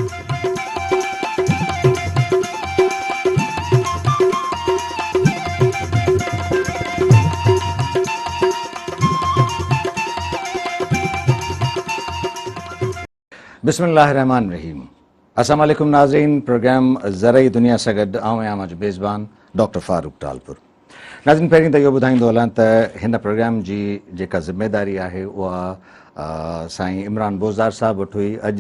بسم الله الرحمن الرحيم السلام عليڪم ناظرين پروگرام زرعي دنيا سان گڏ آئون آهيان اوهان جو ميزبان ڊاڪٽر فاروق ٽالپر ناظرين پهرين ته اهو ٻڌائيندو هلان ته هن پروگرام جي جيڪا ذميواري آهي اها سائين عمران بوزدار صاحب وٽ هئي اڄ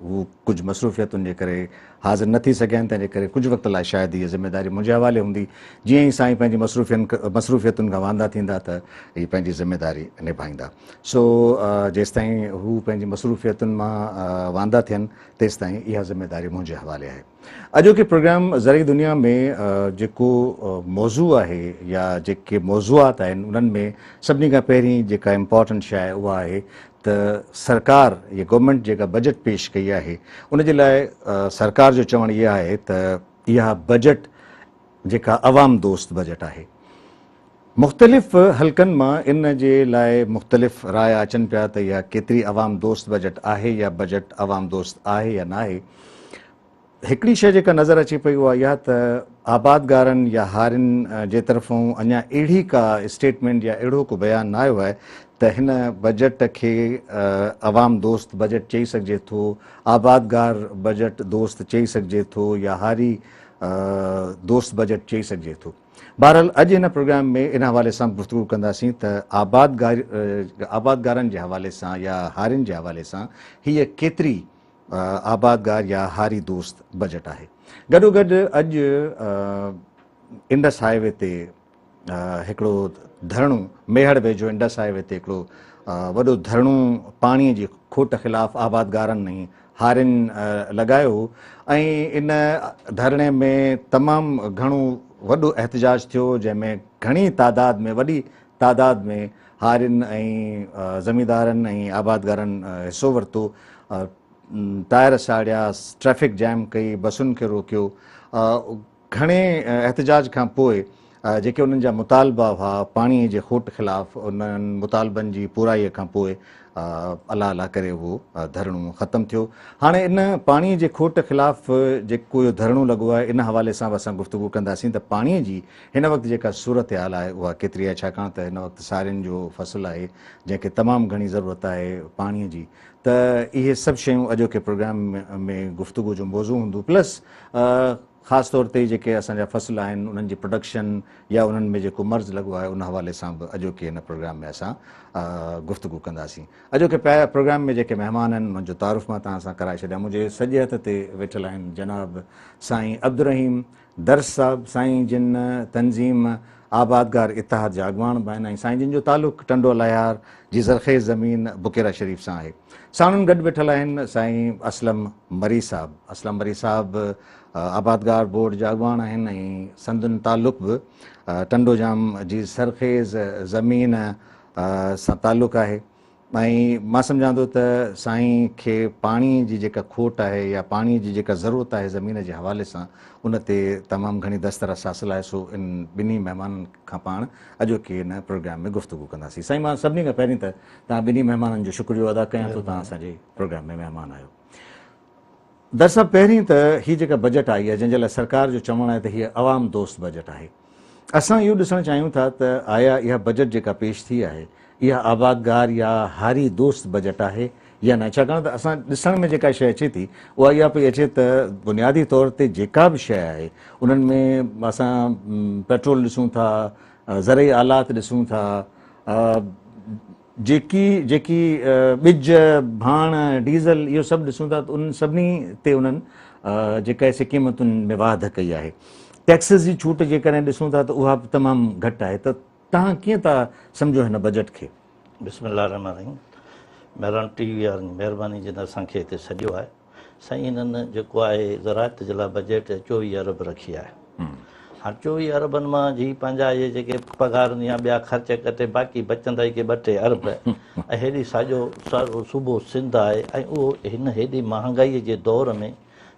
هو ڪجهه مصروفيتن جي ڪري حاضر نه ٿي سگهيا آهن تنهن جي ڪري ڪجهه وقت لاء شايد هيء ذميواري منهنجي حوالي هوندي جيئن ئي سائين پنهنجي مصروفين مصروفيتن کان واندا ٿيندا ته هي پنهنجي ذميواري نڀائيندا سو جيستائين هو پنهنجي مصروفيتن مان واندا ٿين تيستائين اها ذميواري منهنجي حوالي آهي اڄوڪي پروگرام زرعي دنيا ۾ جيڪو موضوع آهي يا جيڪي موضوعات آهن انهن ۾ سڀني کان پهرين جيڪا امپارٽنٽ شيء آهي اها آهي ته سرڪار يا گورنمينٽ جيڪا بجيٽ پيش ڪئي آهي ان جي لاء سرڪار جو چوڻ اها آهي ته اها بجيٽ جيڪا عوام دوست بجيٽ آهي مختلف حلقن مان ان جي لاء مختلف رايا اچن پيا ته اها ڪيتري عوام دوست بجيٽ آهي يا بجيٽ عوام دوست آهي يا ناهي هڪڙي شيء جيڪا نظر اچي پئي اها اها ته آبادگارن يا هارين جي طرفون اڃا اهڙي ڪا اسٽيٽمينٽ يا اهڙو ڪو بيان نه آيو آهي ته هن بجيٽ کي عوام دوست بجيٽ چئي سگهجي ٿو، آبادگار بجيٽ دوست چئي سگهجي ٿو يا هاري دوست بجيٽ چئي سگهجي ٿو. بهرحال اڄ هن پروگرام ۾ ان حوالي سان گفتگو ڪنداسين ته آبادگارن جي حوالي سان يا هارين جي حوالي سان هيء ڪيتري آبادگار يا هاري دوست بجيٽ آهي. گڏوگڏ اڄ انڊس هاء وي تي هڪڙو ڌرڻو ميهڙ ويجهو انڊس هاء وي تي هڪڙو وڏو ڌرڻو پاڻي جي کوٽ خلاف آبادگارن ۽ هارين لڳايو هو ۽ ان ڌرڻي ۾ تمام گهڻو وڏو احتجاج ٿيو جنهن ۾ گهڻي تعداد ۾ وڏي تعداد ۾ هارين ۽ زميندارن ۽ آبادگارن حصو ورتو، ٽائر ساڙيا، ٽريفڪ جيم ڪئي، بسن کي روڪيو، گهڻي احتجاج کان پوء جيڪي انهن جا مطالبا هئا پاڻي جي کوٽ خلاف انهن مطالبن جي پورائي کان پوء الله الله ڪري اهو ڌرڻو ختم ٿيو. هاڻي ان پاڻي جي کوٽ خلاف جيڪو اهو ڌرڻو لڳو آهي ان حوالي سان به اسان گفتگو ڪنداسين ته پاڻي جي هن وقت جيڪا صورتحال آهي اها ڪيتري آهي ڇاڪاڻ ته هن وقت سارين جو فصل آهي جنهن کي تمام گهڻي ضرورت آهي پاڻي جي ته اهي سڀ شيون اڄوڪي پروگرام ۾ گفتگو جو موضوع هوندو پلس خاص طور تي جيڪي اسان جا فصل آهن انهن جي پروڊڪشن يا انهن ۾ جيڪو مرض لڳو آهي ان حوالي سان به اڄوڪي هن پروگرام ۾ اسان گفتگو ڪنداسين اڄوڪي پروگرام ۾ جيڪي مهمان آهن انهن جو تعارف مان توهان سان ڪرائي ڇڏيان منهنجي سڄي هٿ تي ويٺل آهن جناب سائين عبدالرحيم درس صاحب سائين جن تنظيم آبادگار اتحاد جا اڳواڻ به آهن ۽ سائين جن جو تعلق ٽنڊو الهيار جي زرخيز زمين بڪيرا شريف سان آهي. ساڻن گڏ ويٺل آهن سائين اسلم مري صاحب. اسلم مري صاحب آبادگار بورڊ جا اڳواڻ آهن ۽ سندن تعلق به ٽنڊو ڄام جي زرخيز زمين سان تعلق آهي. ۽ مان سمجهان ٿو ته سائين کي پاڻي جي جيڪا کوٽ آهي يا پاڻي جي جيڪا ضرورت آهي زمين جي حوالي سان ان تي تمام گهڻي دسترس حاصل آهي سو ان ٻنهي مهمانن کان پاڻ اڄوڪي هن پروگرام ۾ گفتگو ڪنداسين. سائين مان سڀني کان پهرين ته توهان ٻنهي مهمانن جو شڪريو ادا ڪيان ٿو توهان اسان جي پروگرام ۾ مهمان آهيو. در صاحب پهرين ته هي جيڪا بجيٽ آئي آهي جنهن جي لاء سرڪار جو چوڻ آهي ته هيء عوام دوست بجيٽ آهي اسان اهو ڏسڻ چاهيون ٿا ته آيا اها بجيٽ جيڪا پيش ٿي آهي اها آبادگار يا هاري دوست بجيٽ آهي يا نه ڇاڪاڻ ته اسان ڏسڻ ۾ جيڪا شيء اچي ٿي اها اها پئي اچي ته بنيادي طور تي جيڪا به شيء آهي انهن ۾ اسان پيٽرول ڏسون ٿا زرعي آلات ڏسون ٿا جيڪي جيڪي ٻج، ڀاڻ، ڊيزل اهو سڀ ڏسون ٿا ته انهن سڀني تي انهن جيڪا سي قيمتن ۾ واڌ ڪئي آهي. ٽيڪسز جي ڇوٽ جيڪڏهن ڏسون ٿا ته اها به تمام گهٽ آهي ته توهان ڪيئن ٿا سمجهو هن بجيٽ کي؟ بسم الله الرحمٰن الرحيم مهراڻ ٽي وي وارن جي مهرباني جن اسان کي هتي سڏيو آهي. سائين هنن جيڪو آهي زراعت جي لاء بجيٽ 24 ارب رکي آهي. هاڻ 24 اربن مان جي پنهنجا اهي جيڪي پگهارن يا ٻيا خرچ ڪٽي باقي بچندا ئي ڪي ٻه ٽي ارب ۽ هيڏي ساڄو سارو صوبو سنڌ آهي ۽ اهو هن هيڏي مهانگائي جي دور ۾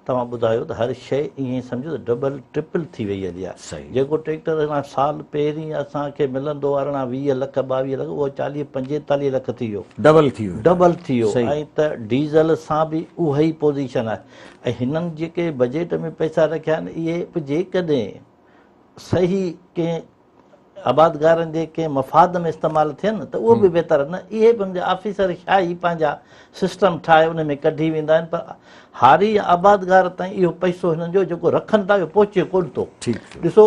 توهان ٻڌايو ته هر شيء ائين سمجهو ته ڊبل ٽرپل ٿي وئي هلي آهي. جيڪو ٽريڪٽر هن سال پهرين اسان کي ملندو هو ارڙهن 20 لک 22 لک اهو 40 45 لک ٿي ويو. ڊبل ٿي ويو. ڊبل ٿي ويو ۽ ته ڊيزل سان به اها ئي پوزيشن آهي ۽ هنن جيڪي بجيٽ ۾ پئسا رکيا آهن اهي به جيڪڏهن صحيح ڪنهن آبادگارن جي ڪنهن مفاد ۾ استعمال ٿين ته اهو به بهتر نه اهي به ان جا آفيسر شاهي پنهنجا سسٽم ٺاهي ان ۾ ڪڍي ويندا آهن پر هاري يا آبادگار تائين اهو پئسو هنن جو جيڪو رکن ٿا اهو پهچي ڪونه ٿو. ڏسو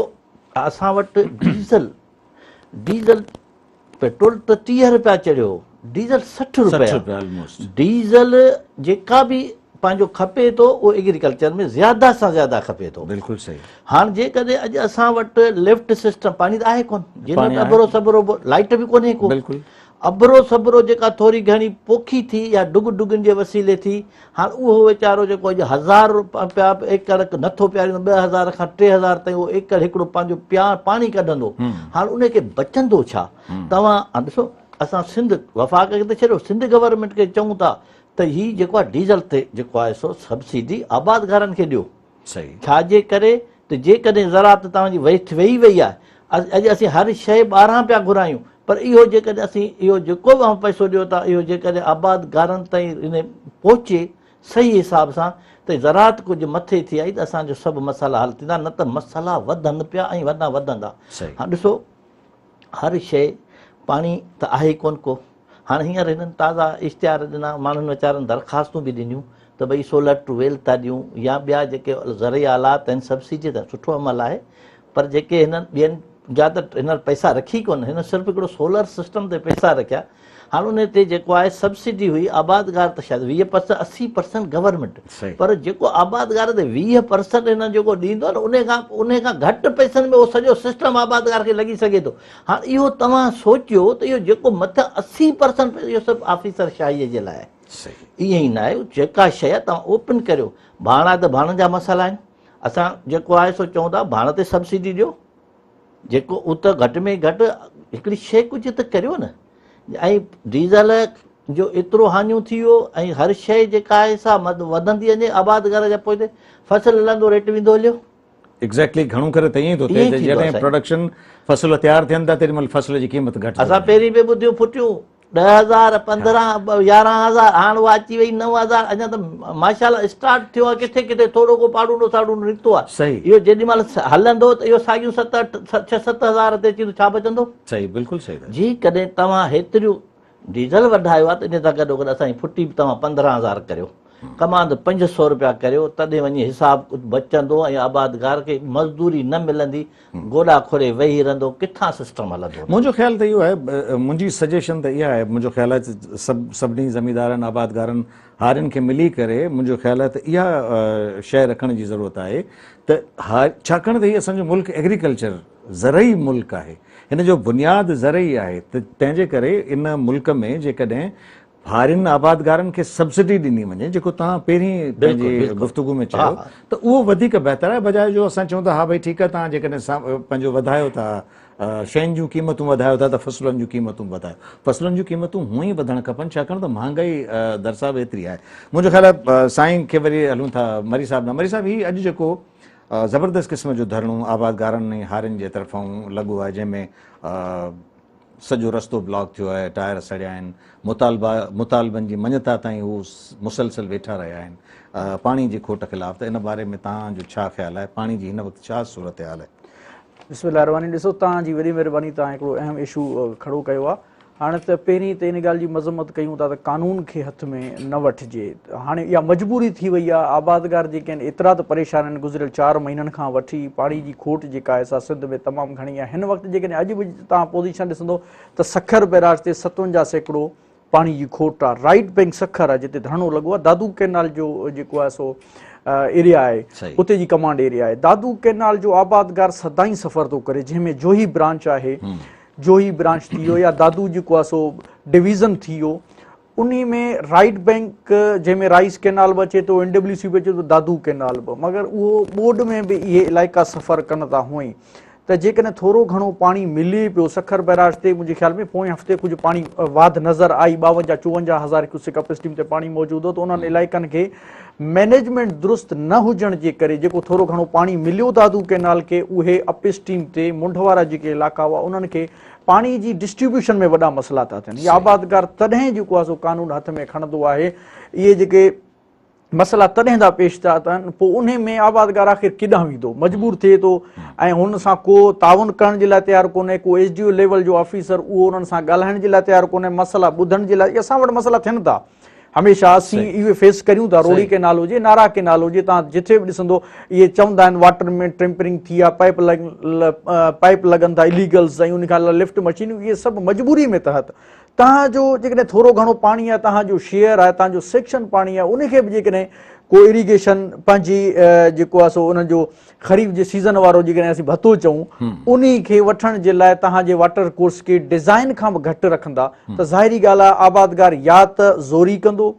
اسان وٽ ڊيزل ڊيزل پيٽرول ته 30 روپيا چڙهيو ڊيزل 60 روپيا ڊيزل جيڪا به پنهنجو کپي ٿو اهو ايگريڪلچر ۾ زياده سان زياده کپي ٿو. بلڪل صحيح. هاڻ جيڪڏهن اڄ اسان وٽ لفٽ سسٽم پاڻي ته آهي ڪون جن وٽ ابرو سبرو لائٽ به ڪونهي ڪو بلڪل ابرو سبرو جيڪا ٿوري گهڻي پوکي ٿي يا ڊگ ڊگن جي وسيلي ٿي هاڻ اهو ويچارو جيڪو اڄ 1000 روپيا ايڪڙ نٿو پياريندو 2000 کان 3000 تائين اهو ايڪڙ هڪڙو پنهنجو پيا پاڻي ڪڍندو هاڻ ان کي بچندو ڇا توهان ڏسو اسان سنڌ وفاق کي ته ڇڏيو سنڌ گورنمينٽ کي چئون ٿا ته هي جيڪو آهي ڊيزل تي جيڪو آهي سو سبسڊي آبادگارن کي ڏيو. صحيح. ڇا جي ڪري ته جيڪڏهن زراعت توهان جي ويهي ويهي وئي آهي اڄ اسين هر شيء ٻاهران پيا گهرايون پر اهو جيڪڏهن اسين اهو جيڪو به اوهان پئسو ڏيو ٿا اهو جيڪڏهن آبادگارن تائين ان پهچي صحيح حساب سان ته زراعت ڪجهه مٿي ٿي آئي ته اسان جو سڀ مسئلا حل ٿيندا نه ته مسئلا وڌن پيا ۽ وڏا وڌندا. صحيح. هاڻ ڏسو هر شيء پاڻي ته آهي ڪونه ڪو. هاڻ هينئر هنن تازا اشتهار ڏنا، ماڻهن ويچارن درخواستون به ڏنيون ته ڀئي سولر ٽو ويل ٿا ڏيون يا ٻيا جيڪي زرعي آلات آهن سبسڊي ته سٺو عمل آهي پر جيڪي هنن ٻين جا ته هنن پئسا رکي ڪونه هنن صرف هڪڙو سولر سسٽم تي پئسا رکيا هاڻ ان تي جيڪو آهي سبسڊي هئي آبادگار ته شايد 20 پرسنٽ 80 پرسنٽ گورنمينٽ پر جيڪو آبادگار تي 20 پرسنٽ هنن جيڪو ڏيندو نه ان کان ان کان گهٽ پئسن ۾ اهو سڄو سسٽم آبادگار کي لڳي سگهي ٿو هاڻ اهو توهان سوچيو ته اهو جيڪو مٿان 80 پرسنٽ اهو صرف آفيسر شاهي جي لاء آهي ائين ئي نه آهي جيڪا شيء آهي توهان اوپن ڪريو ڀاڻ آهي ته ڀاڻن جا مسئلا آهن اسان جيڪو آهي سو چئون ٿا ڀاڻ تي سبسڊي ڏيو جيڪو ات گهٽ ۾ گهٽ هڪڙي شيء ڪجهه ته ڪريو نه ۽ ڊيزل جو ايترو هاڃو ٿي ويو ۽ هر شيء جيڪا آهي سا وڌندي وڃي آبادگار جا پوئتي فصل هلندو ريٽ ويندو هليو. ايگزيڪٽلي گهڻو ڪري ته ائين ٿو ٿئي جڏهن پروڊڪشن فصل تيار ٿين ٿا تيڏي مهل فصل جي قيمت گهٽ ٿي اسان پهرين به ٻڌيون ڦٽيون 10000 15 11000 هاڻ اها اچي وئي 9000 اڃا ته ماشاء الله اسٽارٽ ٿيو آهي ڪٿي ڪٿي ٿورو ڪو پاڙونو ساڙونو نڪتو آهي صحيح اهو جيڏي مهل هلندو ته اهو ساڳيون 7 8 6 7000 تي اچي ڇا بچندو صحيح بلڪل صحيح جيڪڏهن توهان هيتريون ڊيزل وڌايو آهي ته ان سان گڏو گڏ اسان جي ڦٽي به توهان 15000 ڪريو ڪماند 500 روپيا ڪريو تڏهن وڃي حساب بچندو ۽ آبادگار کي مزدوري نه ملندي گوڏا کولي ويهي رهندو ڪٿان سسٽم هلندو. منهنجو خيال ته اهو آهي منهنجي سجيشن ته اها آهي منهنجو خيال آهي ته سڀ سڀني زميندارن آبادگارن هارين کي ملي ڪري منهنجو خيال آهي ته اها شيء رکڻ جي ضرورت آهي ته ڇاڪاڻ ته هي اسان جو ملڪ ايگريڪلچر زرعي ملڪ آهي هن جو بنياد زرعي آهي ته تنهن جي ڪري ان ملڪ ۾ جيڪڏهن هارين آبادگارن کي سبسڊي ڏني وڃي جيڪو توهان پهرين پنهنجي گفتگو ۾ چيو ته اهو وڌيڪ بهتر آهي بجاء جو اسان چئون ته ها ڀئي ٺيڪ آهي توهان جيڪڏهن پنهنجو وڌايو ٿا شين جون قيمتون وڌايو ٿا ته فصلن جون قيمتون به وڌايو فصلن جون قيمتون هونئن ئي وڌڻ کپن ڇاڪاڻ ته مهانگائي در صاحب ايتري آهي منهنجو خيال آهي سائين کي وري هلون ٿا مري صاحب ڏانهن مري صاحب هي اڄ جيڪو زبردست قسم جو ڌرڻو آبادگارن ۽ هارين جي طرفان لڳو آهي جنهن ۾ سڄو رستو بلاڪ ٿيو آهي، ٽائر سڙيا آهن، مطالبا مطالبن جي مڃتا تائين هو مسلسل ويٺا رهيا آهن پاڻي جي کوٽ خلاف ته ان باري ۾ توهان جو ڇا خيال آهي پاڻي جي هن وقت ڇا صورتحال آهي؟ بسم الله الرحمن الرحيم ڏسو توهان جي وڏي مهرباني توهان هڪڙو اهم اشو کڙو ڪيو آهي هاڻي ته پهرين ته ان ڳالهه جي مذمت ڪيون ٿا ته قانون کي هٿ ۾ نه وٺجي هاڻي اها مجبوري ٿي وئي آهي آبادگار جيڪي آهن ايترا ته پريشان آهن گذريل چار مهينن کان وٺي پاڻي جي کوٽ جيڪا آهي سا سنڌ ۾ تمام گهڻي آهي هن وقت جيڪڏهن اڄ به توهان پوزيشن ڏسندو ته سکر بئراج تي 57% پاڻي جي کوٽ آهي رائيٽ بئنڪ سکر آهي جتي ڌرڻو لڳو آهي دادو ڪئنال جو جيڪو آهي سو ايريا آهي اتي جي ڪمانڊ ايريا آهي دادو ڪئنال جو آبادگار سدائين سفر ٿو ڪري جنهن ۾ جوهي برانچ آهي جوهي برانچ ٿي ويو يا دادو جيڪو آهي سو ڊويزن ٿي ويو انهي ۾ رائيٽ بئنڪ جنهن ۾ رائيس ڪينال به اچي ٿو اين ڊبليو سي به اچي ٿو دادو ڪينال به مگر اهو ٻوڏ ۾ به اهي علائقا سفر ڪن ٿا هونئن ته جيڪڏهن ٿورو گهڻو پاڻي ملي پيو سکر بئراج تي منهنجي خيال ۾ پوئين هفتي ڪجهه پاڻي واڌ نظر آئي 52 54 هزار ڪيوسڪ اپ اسٽريم تي پاڻي موجود هو ته انهن علائقن کي مئنيجمينٽ درست نه هجڻ جي ڪري جيڪو ٿورو گهڻو پاڻي مليو دادو ڪئنال کي اهي اپ اسٽريم تي منڍ وارا جيڪي علائقا هئا انهن کي پاڻي جي ڊسٽريبيوشن ۾ وڏا مسئلا ٿا ٿين. هي آبادگار تڏهن جيڪو آهي سو قانون هٿ ۾ کڻندو آهي اهي جيڪي مسئلا تڏهن ٿا پيش ٿا اچن پوء انهي ۾ آبادگار آخر ڪيڏانهن ويندو مجبور ٿئي ٿو ۽ هن سان ڪو تعاون ڪرڻ جي لاء تيار ڪونهي ڪو ايس ڊي او ليول جو آفيسر اهو انهن سان ڳالهائڻ جي لاء تيار ڪونهي مسئلا ٻڌڻ جي لاء اسان وٽ مسئلا ٿين ٿا هميشه اسين اهي فيس ڪريون ٿا روڙي ڪينال هجي نارا ڪينال هجي تان جٿي به ڏسندو اهي چوندا آهن واٽر ۾ ٽيمپرنگ ٿي آ پائپ پائپ لڳن ٿا اليگلز ۽ ان کان لفٽ مشينون اهي سڀ مجبوري ۾ تحت توهان جو جيڪڏهن ٿورو گهڻو پاڻي آهي توهان جو شيئر آهي توهان جو سيڪشن پاڻي آهي ان کي به جيڪڏهن ڪو اريگيشن پنهنجي جيڪو آهي سو انهن جو خريف جي سيزن وارو جيڪڏهن اسين ڀتو چئون انهي کي وٺڻ جي لاء توهان جي واٽر ڪورس کي ڊزائن کان به گهٽ رکندا ته ظاهري ڳالهه آهي آبادگار يا ته زوري ڪندو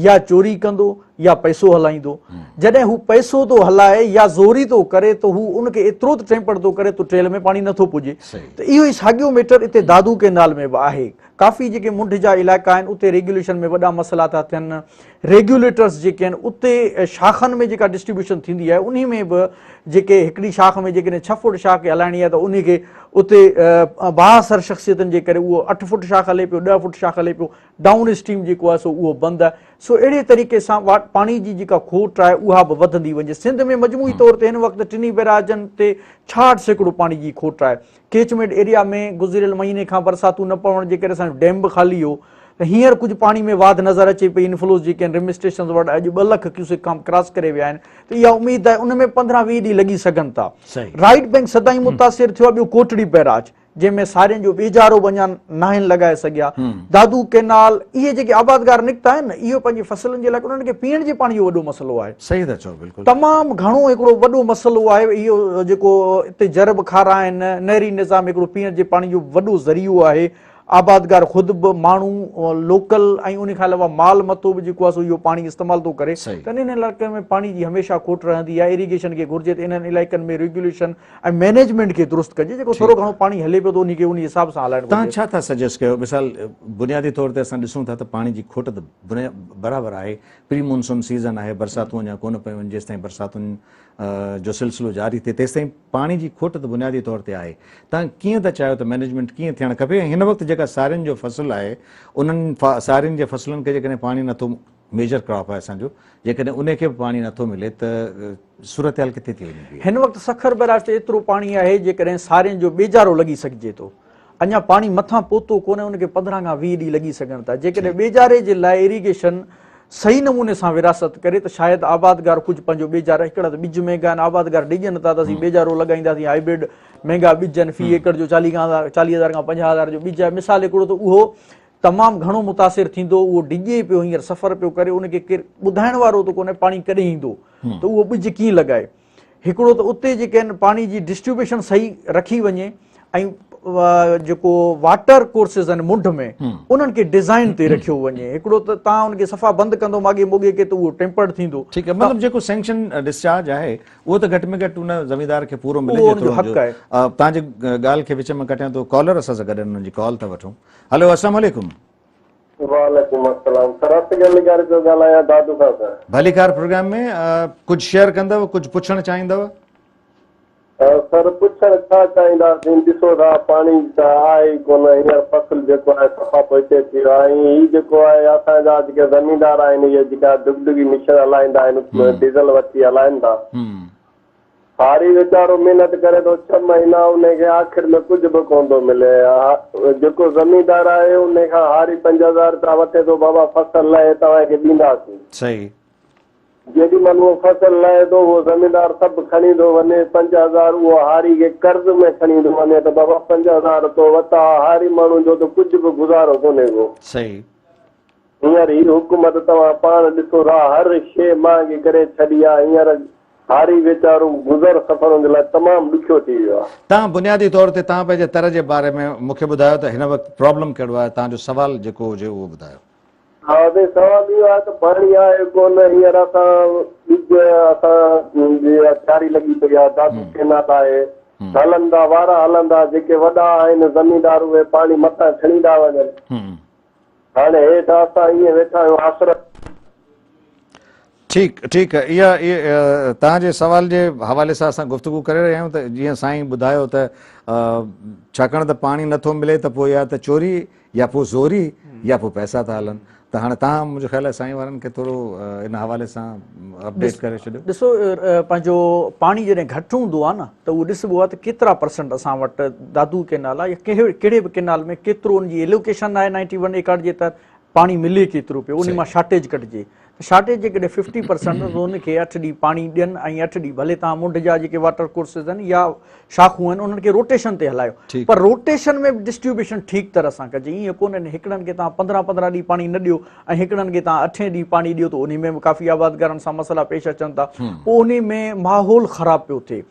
يا چوري ڪندو يا پئسو هلائيندو. جڏهن هو پئسو ٿو هلائي يا زوري ٿو ڪري ته هو ان کي ايترو ته ٽيمپر ٿو ڪري ته ٽريل ۾ پاڻي نٿو پڄي ته اهو ئي ساڳيو ميٽر اتي دادو ڪينال ۾ به آهي. ڪافي جيڪي منڍ جا علائقا آهن اتي ريگيوليشن ۾ وڏا مسئلا ٿا ٿين. ريگيوليٽرز جيڪي آهن اتي شاخن ۾ جيڪا ڊسٽريبيوشن ٿيندي آهي انهي ۾ به جيڪي هڪڙي شاخ ۾ جيڪڏهن ڇهه فوٽ شاخ کي هلائڻي آهي ته انهي کي اتي بااثر شخصيتن جي ڪري اهو اٺ فوٽ شاخ هلي پيو ڏهه فوٽ شاخ هلي پيو ڊائون اسٽريم جيڪو آهي سو اهو بند آهي سو اهڙي طريقي سان پاڻي جي جيڪا کوٽ آهي اها به وڌندي وڃي سنڌ ۾ مجموعي طور تي هن وقت ٽنهي بئراجن تي 66% پاڻي جي کوٽ آهي ڪيچمينٽ ايريا ۾ گذريل مهيني کان برساتون نه پوڻ جي ڪري اسان جو ڊيم به خالي هو ته هينئر ڪجهه پاڻي ۾ واڌ نظر اچي پئي انفلوز جيڪي آهن رم اسٽيشنز وٽ اڄ 2 لک ڪيوسڪ کان ڪراس ڪري ويا آهن ته اها اميد آهي ان ۾ 15 20 ڏينهن لڳي سگهن ٿا رائيٽ بئنڪ سدائين متاثر ٿيو آهي ٻيو ڪوٽڙي بئراج جنهن ۾ سارين جو ٻيجارو به اڃا ناهن لڳائي سگهيا. دادو ڪئنال، اهي جيڪي آبادگار نڪتا آهن نه، اهي پنهنجي فصلن جي لاء انهن کي پيئڻ جي پاڻي جو وڏو مسئلو آهي. صحيح ٿا چئو بلڪل. تمام گهڻو هڪڙو وڏو مسئلو آهي اهو جيڪو اتي جر به کارا آهن، نهري نظام هڪڙو پيئڻ جي پاڻي جو وڏو ذريعو آهي. آبادگار خود به ماڻهو لوڪل ۽ ان کان علاوه مال متو به جيڪو آهي سو اهو پاڻي استعمال ٿو ڪري ته انهن علائقن ۾ پاڻي جي هميشه کوٽ رهندي آهي اريگيشن کي گهرجي ته انهن علائقن ۾ ريگيوليشن ۽ مئنيجمينٽ کي درست ڪجي جيڪو ٿورو گهڻو پاڻي هلي پيو ته انهي کي انهي حساب سان هلائڻ توهان گهرجي. ڇا ٿا سجيسٽ ڪيو مثال بنيادي طور تي اسان ڏسون ٿا ته پاڻي جي کوٽ ته برابر آهي پري مونسون سيزن آهي برساتون اڃا ڪونه پيون آهن جيستائين برساتن جو سلسلو جاري ٿئي تيستائين پاڻي جي کوٽ ته بنيادي طور تي آهي توهان ڪيئن ٿا چاهيو ته مئنيجمينٽ ڪيئن ٿيڻ کپي ۽ هن وقت جيڪا سارين جو فصل آهي انهن سارين جي فصلن کي جيڪڏهن پاڻي نٿو ميجر ڪراپ آهي اسان جو جيڪڏهن انهي کي به پاڻي نٿو ملي ته صورتحال ڪٿي ٿي وڃي بيهي. هن وقت سکر بئراج تي ايترو پاڻي آهي جيڪڏهن سارين جو ٻيجارو لڳي سگهجي ٿو اڃا پاڻي مٿان پهتو ڪونهي ان کي 15 کان 20 ڏينهن لڳي سگهن ٿا جيڪڏهن ٻيجاري جي لاء ايريگيشن صحيح نموني سان ورهاست ڪري ته شايد آبادگار ڪجهه پنهنجو ٻيجارا هڪڙا ته ٻج مهنگا آهن آبادگار ڊڄن ٿا ته اسين ٻيجارو لڳائينداسين هائبرڊ مهنگا ٻج آهن في ايڪڙ جو 40 کان 40 هزار کان 50 هزار جو ٻج آهي مثال هڪڙو ته اهو تمام گهڻو متاثر ٿيندو اهو ڊڄي پيو هينئر سفر پيو ڪري ان کي ڪير ٻڌائڻ وارو ته ڪونهي پاڻي ڪڏهن ايندو ته اهو ٻج ڪيئن لڳائي هڪڙو ته اتي جيڪي آهن پاڻي جي ڊسٽريبيوشن صحيح رکي وڃي ۽ جيڪو واٽر ڪورسز آهن منڍ ۾ انهن کي ڊزائن تي رکيو وڃي هڪڙو ته تان ان کي صفا بند ڪندو ماڳي موڳي کي ته اهو ٽيمپرڊ ٿيندو. ٺيڪ آهي مطلب جيڪو سينڪشن ڊسچارج آهي اهو ته گهٽ ۾ گهٽ ان زميندار کي پورو ملي جيترو حق آهي. توهان جي ڳالهه کي وچ ۾ ڪٽيان ٿو ڪالر اسان سان گڏ آهن انهن جي ڪال ٿا وٺون. هلو السلام عليڪم. وعليڪم السلام سر اصغر لغاري پيو ڳالهايان دادو کان سر. ڀليڪار پروگرام ۾ ڪجهه شيئر ڪندؤ ڪجهه پڇڻ چاهيندؤ. سر پڇڻ ڇا چاهينداسين ڏسو ٿا پاڻي ته آهي ئي ڪونه هينئر فصل جيڪو آهي صفا پوئتي ٿي ويو آهي ۽ هي جيڪو آهي اسان جا جيڪي زميندار آهن اهي جيڪا ڊگڊگي مشن هلائيندا آهن ڊيزل وٺي هلائن ٿا هاري ويچارو محنت ڪري ٿو ڇهه مهينا انهي کي آخر ۾ ڪجهه به ڪونه ٿو ملي. جيڪو زميندار آهي انهي کان هاري 5000 رپيا وٺي ٿو بابا فصل لهي توهان کي ڏينداسين. صحيح. جيڏي مهل اهو فصل لهي ٿو اهو زميندار سڀ کڻي ٿو وڃي 5000 اهو هاري کي قرض ۾ کڻي ٿو وڃي ته بابا 5000 تو وتا هاري ماڻهو جو ته ڪجهه به گذارو ڪونهي ڪو. صحيح. هينئر هي حڪومت توهان پاڻ ڏسو ٿا هر شيء مهانگي ڪري ڇڏي آهي هينئر هاري ويچارو گذر سفر ان جي لاء تمام ڏکيو ٿي ويو آهي. توهان بنيادي طور تي توهان پنهنجي تر جي باري ۾ مون کي ٻڌايو ته هن وقت پرابلم ڪهڙو آهي توهان جو سوال جيڪو هجي اهو ٻڌايو. ها سائين سوال اهو آهي ته پاڻي آهي ڪونه هينئر اسان ٻج اسان جي تياري لڳي پئي آهي دادو ڪينال آهي هلندا وارا هلندا جيڪي وڏا آهن زميندار اهي پاڻي مٿان کڻي ٿا وڃن هاڻي هيٺ اسان ائين ويٺا آهيون آسرا. ٺيڪ ٺيڪ اها توهان جي سوال جي حوالي سان اسان گفتگو ڪري رهيا آهيون ته جيئن سائين ٻڌايو ته ڇاڪاڻ ته پاڻي نٿو ملي ته پوء يا ته چوري يا پوء زوري يا پوء پئسا ٿا هلن ته هاڻي توهان منهنجو خيال آهي سائين وارن کي ٿورو ان حوالي سان اپڊيٽ ڪري ڇڏيو. ڏسو پنهنجو پاڻي جڏهن گهٽ هوندو آهي نه ته اهو ڏسبو آهي ته ڪيترا پرسنٽ اسان وٽ دادو ڪينال آهي يا ڪهڙي به ڪينال ۾ ڪيترو ان جي ايلوڪيشن آهي نائنٽي ون ايڪڙ جي تحت پاڻي ملي ڪيترو پيو ان مان شارٽيج ڪڍجي ته شارٽيج جيڪڏهن ففٽي پرسنٽ ته ان کي اٺ ڏينهن پاڻي ڏين ۽ اٺ ڏينهن ڀلي توهان منڍ جا جيڪي واٽر ڪورسز آهن يا شاخون آهن انهن کي روٽيشن تي هلايو پر روٽيشن ۾ به ڊسٽريبيوشن ٺيڪ طرح سان ڪجي ائين ڪونهي هڪڙن کي توهان پندرهن پندرهن ڏينهن پاڻي نه ڏيو ۽ هڪڙن کي توهان اٺين ڏينهن پاڻي ڏيو ته انهي ۾ به ڪافي آبادگارن سان مسئلا پيش اچن ٿا پوء انهي ۾ ماحول خراب پيو ٿئي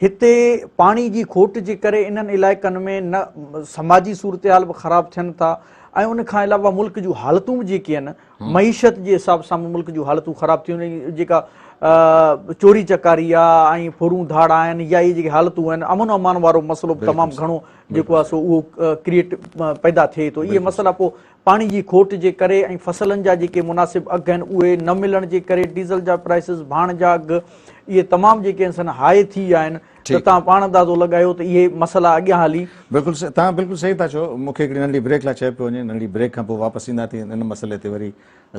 هتي پاڻي جي کوٽ جي ڪري انهن علائقن ۾ نه سماجي صورتحال به خراب ٿين ٿا ۽ ان کان علاوه ملڪ جون حالتون به جيڪي آهن معيشت جي حساب سان به ملڪ جون حالتون خراب ٿيون وڃن جيڪا چوري چڪاري آ ۽ ڦرون ڌاڙا آهن يا اهي جيڪي حالتون آهن امن امان وارو مسئلو به تمام گهڻو جيڪو آ سو اهو ڪريئيٽ پيدا ٿئي ٿو اهي مسئلا پوء پاڻي جي کوٽ جي ڪري ۽ فصلن جا جيڪي مناسب اگهه آهن اهي نه ملڻ جي ڪري ڊيزل جا پرائسز ڀاڻ جا اگهه اهي تمام جيڪي آهن سن هاء ٿي ويا آهن ته توهان پاڻ اندازو لڳايو ته اهي مسئلا اڳيان هلي. بلڪل توهان بلڪل صحيح ٿا چئو مون کي هڪڙي ننڍڙي بريڪ لاء چيو پيو وڃي ننڍڙي بريڪ کان پوء واپس اينداسين ان مسئلي تي وري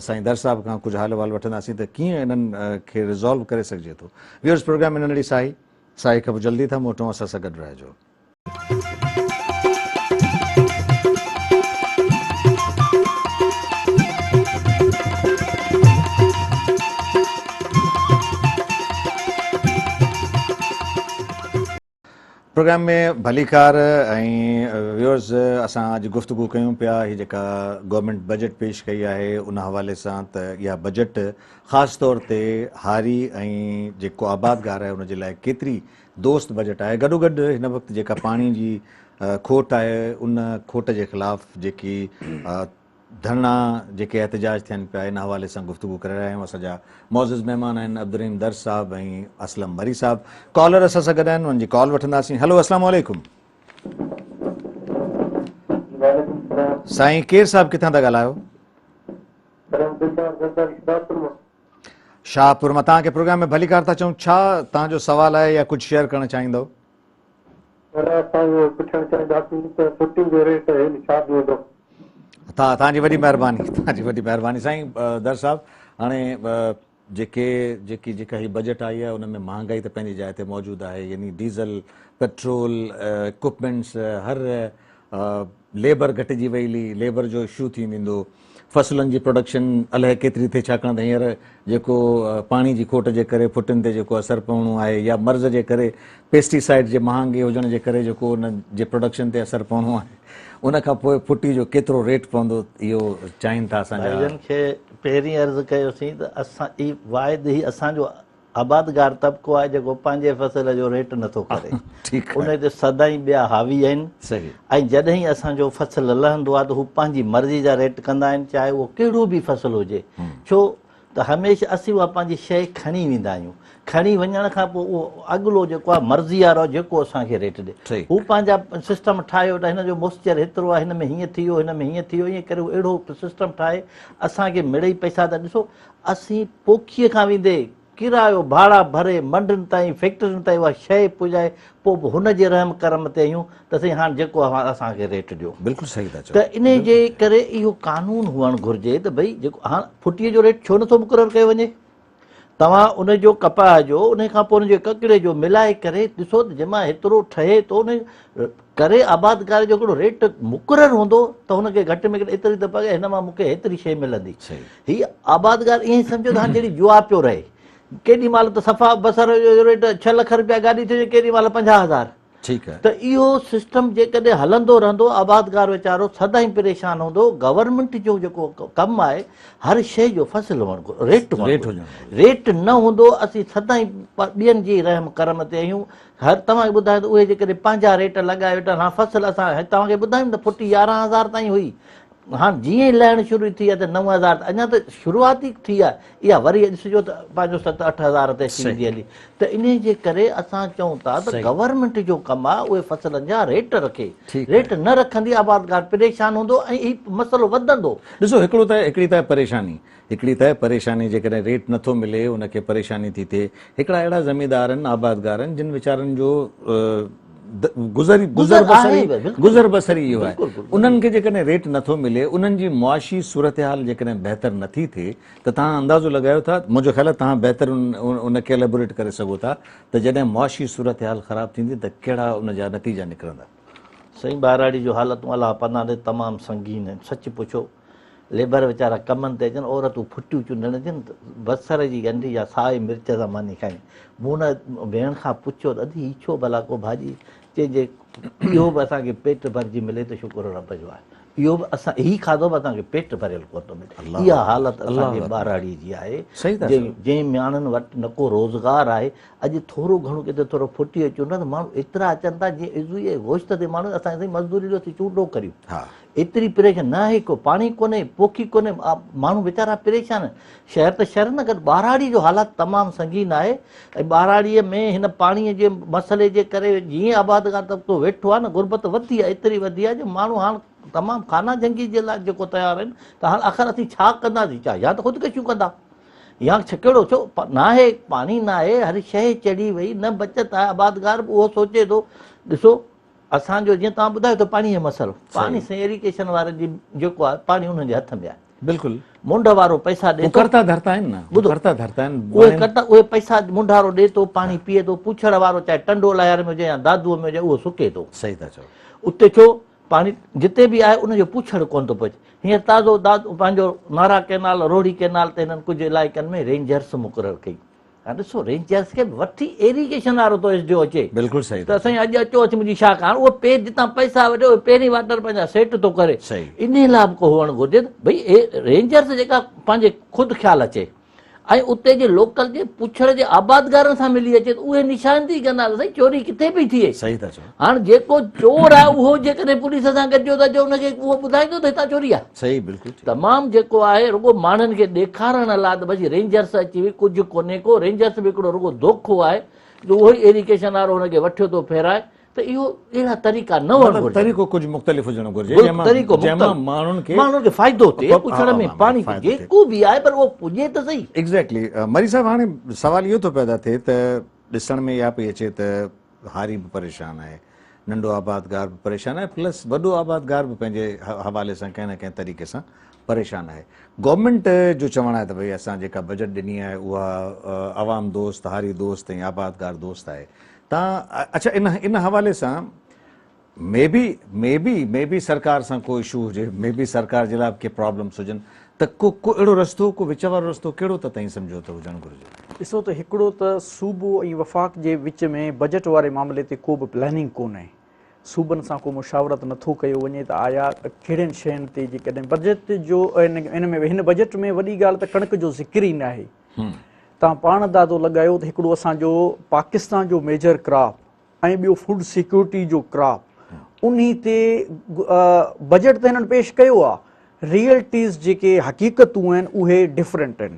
سائين در صاحب کان ڪجهه حال احوال وٺنداسين ته ڪيئن انهن کي ريزالو ڪري سگهجي ٿو ويورز پروگرام ۾ ننڍڙي ساهي ساهي کان پوء جلدي ٿا موٽون اسان سان گڏ رهجو. پروگرام ۾ ڀليڪار ۽ ويورز اسان اڄ گفتگو ڪيون پيا هي جيڪا گورنمينٽ بجيٽ پيش ڪئي آهي ان حوالي سان ته اها بجيٽ خاص طور تي هاري ۽ جيڪو آبادگار آهي ان جي لاء ڪيتري دوست بجيٽ آهي گڏوگڏ هن وقت جيڪا پاڻي جي کوٽ آهي ان کوٽ جي خلاف جيڪي ڌرڻا جيڪي احتجاج ٿين پيا ان حوالي سان گفتگو ڪري رهيا آهيون اسان جا معزز مهمان آهن عبدالرحيم درس صاحب ۽ اسلم مري صاحب ڪالر اسان سان گڏ آهن انهن جي ڪال وٺنداسين هلو اسلام عليڪم سائين ڪير صاحب ڪٿان ٿا ڳالهايو؟ شاهپور مان توهان کي پروگرام ۾ ڀليڪار ٿا چئون ڇا توهان جو سوال آهي يا ڪجهه شيئر ڪرڻ چاهيندو؟ سر اسان اهو پڇڻ چاهينداسين ته ڦٽين جو ريٽ هيل ڇا بيهندو. توهان جي وڏي مهرباني توهان جي وڏي مهرباني سائين در صاحب هاڻي جيڪي جيڪي جيڪا هي بجيٽ آئي آهي ان ۾ مهانگائي ته پنهنجي جاء تي موجود آهي يعني ڊيزل پيٽرول اڪوپمينٽس هر ليبر گهٽجي وئي هلي، ليبر جو اشو ٿي ويندو، فصلن جي پروڊڪشن الائي ڪيتري ٿئي ڇاڪاڻ ته هينئر جيڪو پاڻي جي کوٽ جي ڪري ڦٽين تي جيڪو اثر پوڻو آهي يا مرض جي ڪري پيسٽي سائيڊ جي مهانگي هجڻ جي ڪري جيڪو ان جي پروڊڪشن تي اثر پوڻو آهي ان کان پوء ڦٽي جو ڪيترو ريٽ پوندو اهو چاهين ٿا اسان جا. ڀائيجن کي پهرين عرض ڪيوسين ته اسان هي واحد هي اسان جو آبادگار طبقو آهي جيڪو پنهنجي فصل جو ريٽ نٿو ڪري ان تي سدائين ٻيا حاوي آهن ۽ جڏهن اسان جو فصل لهندو آهي ته هو پنهنجي مرضي جا ريٽ ڪندا آهن چاهي اهو ڪهڙو به فصل هجي ڇو ته هميشه اسين اها پنهنجي شيء کڻي ويندا آهيون کڻي وڃڻ کان پوء اهو اڳلو جيڪو آهي مرضي وارو جيڪو اسان کي ريٽ ڏي هو پنهنجا سسٽم ٺاهي ويٺا هن جو موسچر هيترو آهي هن ۾ هيئن ٿي ويو هن ۾ هيئن ٿي ويو ائين ڪري هو اهڙو سسٽم ٺاهي اسان کي مڙئي پئسا ته ڏسو اسين پوکيء کان ويندي ڪرايو ڀاڙا ڀري منڊين تائين فيڪٽرين تائين اها شيء پڄائي پوء به هن جي رحم ڪرم تي آهيون ته سائين هاڻ جيڪو اوهان اسان کي ريٽ ڏيو. بلڪل صحيح ٿا چئو. ته انهي جي ڪري اهو قانون هئڻ گهرجي ته ڀئي جيڪو هاڻ ڦٽيء جو ريٽ ڇو نٿو مقرر ڪيو وڃي؟ توهان ان جو ڪپاهه جو انهي کان پوء ان جي ڪڪڙي جو ملائي ڪري ڏسو ته جنهن مان هيترو ٺهي ٿو انهي ڪري آبادگار جو هڪڙو ريٽ مقرر هوندو ته هن کي گهٽ ۾ گهٽ ايتري ته پوي هن مان مون کي هيتري شيء ملندي. هي آبادگار ائين سمجهو ته هاڻ جهڙي جوا پيو رهي. ڪيڏي مهل ته صفا بصر جو ريٽ 6 لک رپيا گاڏي ٿي وڃي ڪيڏي مهل 50000. ٺيڪ آهي. ته اهو سسٽم جيڪڏهن هلندو رهندو آبادگار ويچارو سدائين پريشان هوندو. گورنمينٽ جو جيڪو ڪم آهي هر شيء جو فصل هئڻ گهرجي ريٽ هئڻ گهرجي. ريٽ نه هوندو اسين سدائين ٻين جي رحم ڪرم تي آهيون. هر توهان کي ٻڌايو ته اهي جيڪڏهن پنهنجا ريٽ لڳائي ويٺا آهن، هاڻ فصل اسان توهان کي ٻڌايم ته ڦٽي 11000 تائين هئي، هاڻ جيئن ئي لهڻ شروع ٿي آهي ته 9000 ته اڃا ته شروعات ئي ٿي آهي اها وري ڏسجو ته پنهنجو 7 8000 تي اچي ويندي هلي ته انهي جي ڪري اسان چئون ٿا ته گورنمينٽ جو ڪم آهي اهي فصلن جا ريٽ رکي ريٽ نه رکندي آبادگار پريشان هوندو ۽ هي مسئلو وڌندو. ڏسو هڪڙو ته هڪڙي ته پريشاني هڪڙي ته پريشاني جيڪڏهن ريٽ نٿو ملي ان کي پريشاني ٿي ٿئي هڪڙا اهڙا زميندار آهن آبادگار آهن جن ويچارن جو گذر گذر بسر ئي گذر بسر ئي اهو آهي انهن کي جيڪڏهن ريٽ نٿو ملي انهن جي معاشي صورتحال جيڪڏهن بهتر نٿي ٿئي ته توهان اندازو لڳايو ٿا منهنجو خيال آهي توهان بهتر ان کي اليبوريٽ ڪري سگهو ٿا ته جڏهن معاشي صورتحال خراب ٿيندي ته ڪهڙا ان جا نتيجا نڪرندا. سائين ٻهراڙي جون حالتون الله پناهه ڏي تمام سنگين آهن سچ پڇو ليبر ويچارا ڪمن تي اچن، عورتون ڦٽيون چونڊڻ اچن ته بصر جي ڳنڍي يا سائي مرچ سان ماني کائين. مون ان ڀيڻ کان پڇيو ته ادي هي ڇو ڀلا ڪو ڀاڄي؟ چي جي اهو به اسان کي پيٽ ڀرجي ملي ته شڪر رب جو آهي. اهو به اسان هي کاڌو به اسان کي پيٽ ڀريل ڪونه ٿو ملي. اها حالت اسان جي ٻهراڙي جي آهي جنهن مياڻن وٽ نه ڪو روزگار آهي. اڄ ٿورو گهڻو ڪٿي ٿورو ڦٽي اچون ٿا ته ماڻهو ايترا اچن ٿا جيئن عضوي ۽ گوشت تي ماڻهو اسان سائين مزدوري ڏيو اسين چونڊو ڪريون. ايتري پريشان نه آهي ڪو پاڻي ڪونهي پوکي ڪونهي ماڻهو ويچارا پريشان آهن شهر ته شهر نه گڏ ٻهراڙي جو حالات تمام سنگين آهي ۽ ٻهراڙي ۾ هن پاڻي جي مسئلي جي ڪري جيئن آبادگار طبقو ويٺو آهي نه غربت وڌي آهي ايتري وڌي آهي جو ماڻهو هاڻ تمام خانه جنگي جي لاء جيڪو تيار آهن ته هاڻ آخر اسين ڇا ڪنداسين ڇا يا ته خودڪشيون ڪندا يا ڪهڙو ڇو ناهي پاڻي ناهي هر شيء چڙهي وئي نه بچت آهي آبادگار به اهو سوچي ٿو ڏسو اسان جو جيئن توهان ٻڌايو ته پاڻي جو مسئلو پاڻي سائين ايريگيشن وارن جي جيڪو آهي پاڻي انهن جي هٿ ۾ آهي بلڪل منڍ وارو پئسا ڏي ٿو ڪرتا ڌرتا آهن نه ٻڌو ڪرتا ڌرتا آهن اهي ڪرتا اهي پئسا منڍ وارو ڏي ٿو پاڻي پيئي ٿو پوڇڙ وارو چاهي ٽنڊو لاهيار ۾ هجي يا دادو ۾ هجي اهو سڪي ٿو صحيح ٿا چئو اتي ڇو پاڻي جتي به آهي ان جو پوڇڙ ڪونه ٿو پهچي هينئر تازو دادو پنهنجو نارا ڪينال روهڙي ڪينال تي هنن ڪجهه علائقن ۾ رينجرس مقرر ڪئي ها ڏسو رينجرس کي به وٺي ايريگيشن وارو ٿو ايس ڊي او اچي بلڪل صحيح ته سائين اڄ اچو اچي منهنجي شاخ هاڻ اهو پي جتان پئسا وٺي اهو پهرين واٽر پنهنجا سيٽ ٿو ڪري انهي لاء به ڪو هئڻ گهرجي ته ڀئي رينجرس جيڪا پنهنجي خود خيال اچي ۽ اتي جي لوڪل جي پڇڙ جي آبادگارن سان ملي اچي ته اهي نشاندهي ڪندا ته سائين چوري ڪٿي پئي ٿئي صحيح ٿا چئو هاڻ جيڪو چور آهي اهو جيڪڏهن پوليس سان گڏجو ته اچي ان کي اهو ٻڌائيندو ته هتان چوري آهي صحيح بلڪل ٺيڪ. تمام جيڪو آهي رڳو ماڻهن کي ڏيکارڻ لاء ته بس رينجرس اچي وئي ڪجهه ڪونهي ڪو رينجرس به هڪڙو رڳو دوکو آهي جو اهو ئي ايريگيشن وارو هن کي وٺيو ٿو ڦيرائي ته اهو اهڙا طريقا نه هئڻ مطلب گهرجن. طريقو ڪجهه مختلف هجڻ گهرجي بلڪل جنهن مان طريقو جنهن مان مختلف ماڻهن کي ماڻهن کي فائدو ٿئي پڇڻ ۾ پاڻي فائدو ٿئي. جيڪو به آهي پر اهو پڄي ته سهي. ايگزيڪٽلي مري صاحب هاڻي سوال اهو ٿو پيدا ٿئي ته ڏسڻ ۾ اها پئي اچي ته هاري به پريشان آهي، ننڍو آبادگار به پريشان آهي پلس وڏو آبادگار به پنهنجي حوالي سان ڪنهن نه ڪنهن طريقي سان پريشان آهي. گورنمينٽ جو چوڻ آهي ته ڀئي اسان جيڪا بجيٽ ڏني آهي اها عوام دوست، هاري دوست ۽ آبادگار دوست آهي. تان اڇا ان ان حوالي سان مي بي مي بي مي بي سرڪار سان ڪو اشو هجي مي بي سرڪار جي لاء به ڪي پرابلمس هجن ته ڪو ڪو اهڙو رستو ڪو وچ وارو رستو ڪهڙو ته تائين سمجهو ته هجڻ گهرجي. ڏسو ته هڪڙو ته صوبو ۽ وفاق جي وچ ۾ بجيٽ واري معاملي تي ڪو به پلاننگ ڪونهي صوبن سان ڪو مشاورت نٿو ڪيو وڃي ته آيا ڪهڙين شين تي جيڪڏهن بجيٽ جو ان ۾ هن بجيٽ ۾ وڏي ڳالهه ته ڪڻڪ جو ذڪر ئي ناهي تان پاڻ اندازو لڳايو ته هڪڙو اسان جو پاڪستان جو ميجر ڪراپ ۽ ٻيو فوڊ سيڪيورٽي جو ڪراپ انهي تي بجيٽ ته هنن پيش ڪيو آ ريئلٽيز جيڪي حقيقتون آهن اهي ڊفرنٽ آهن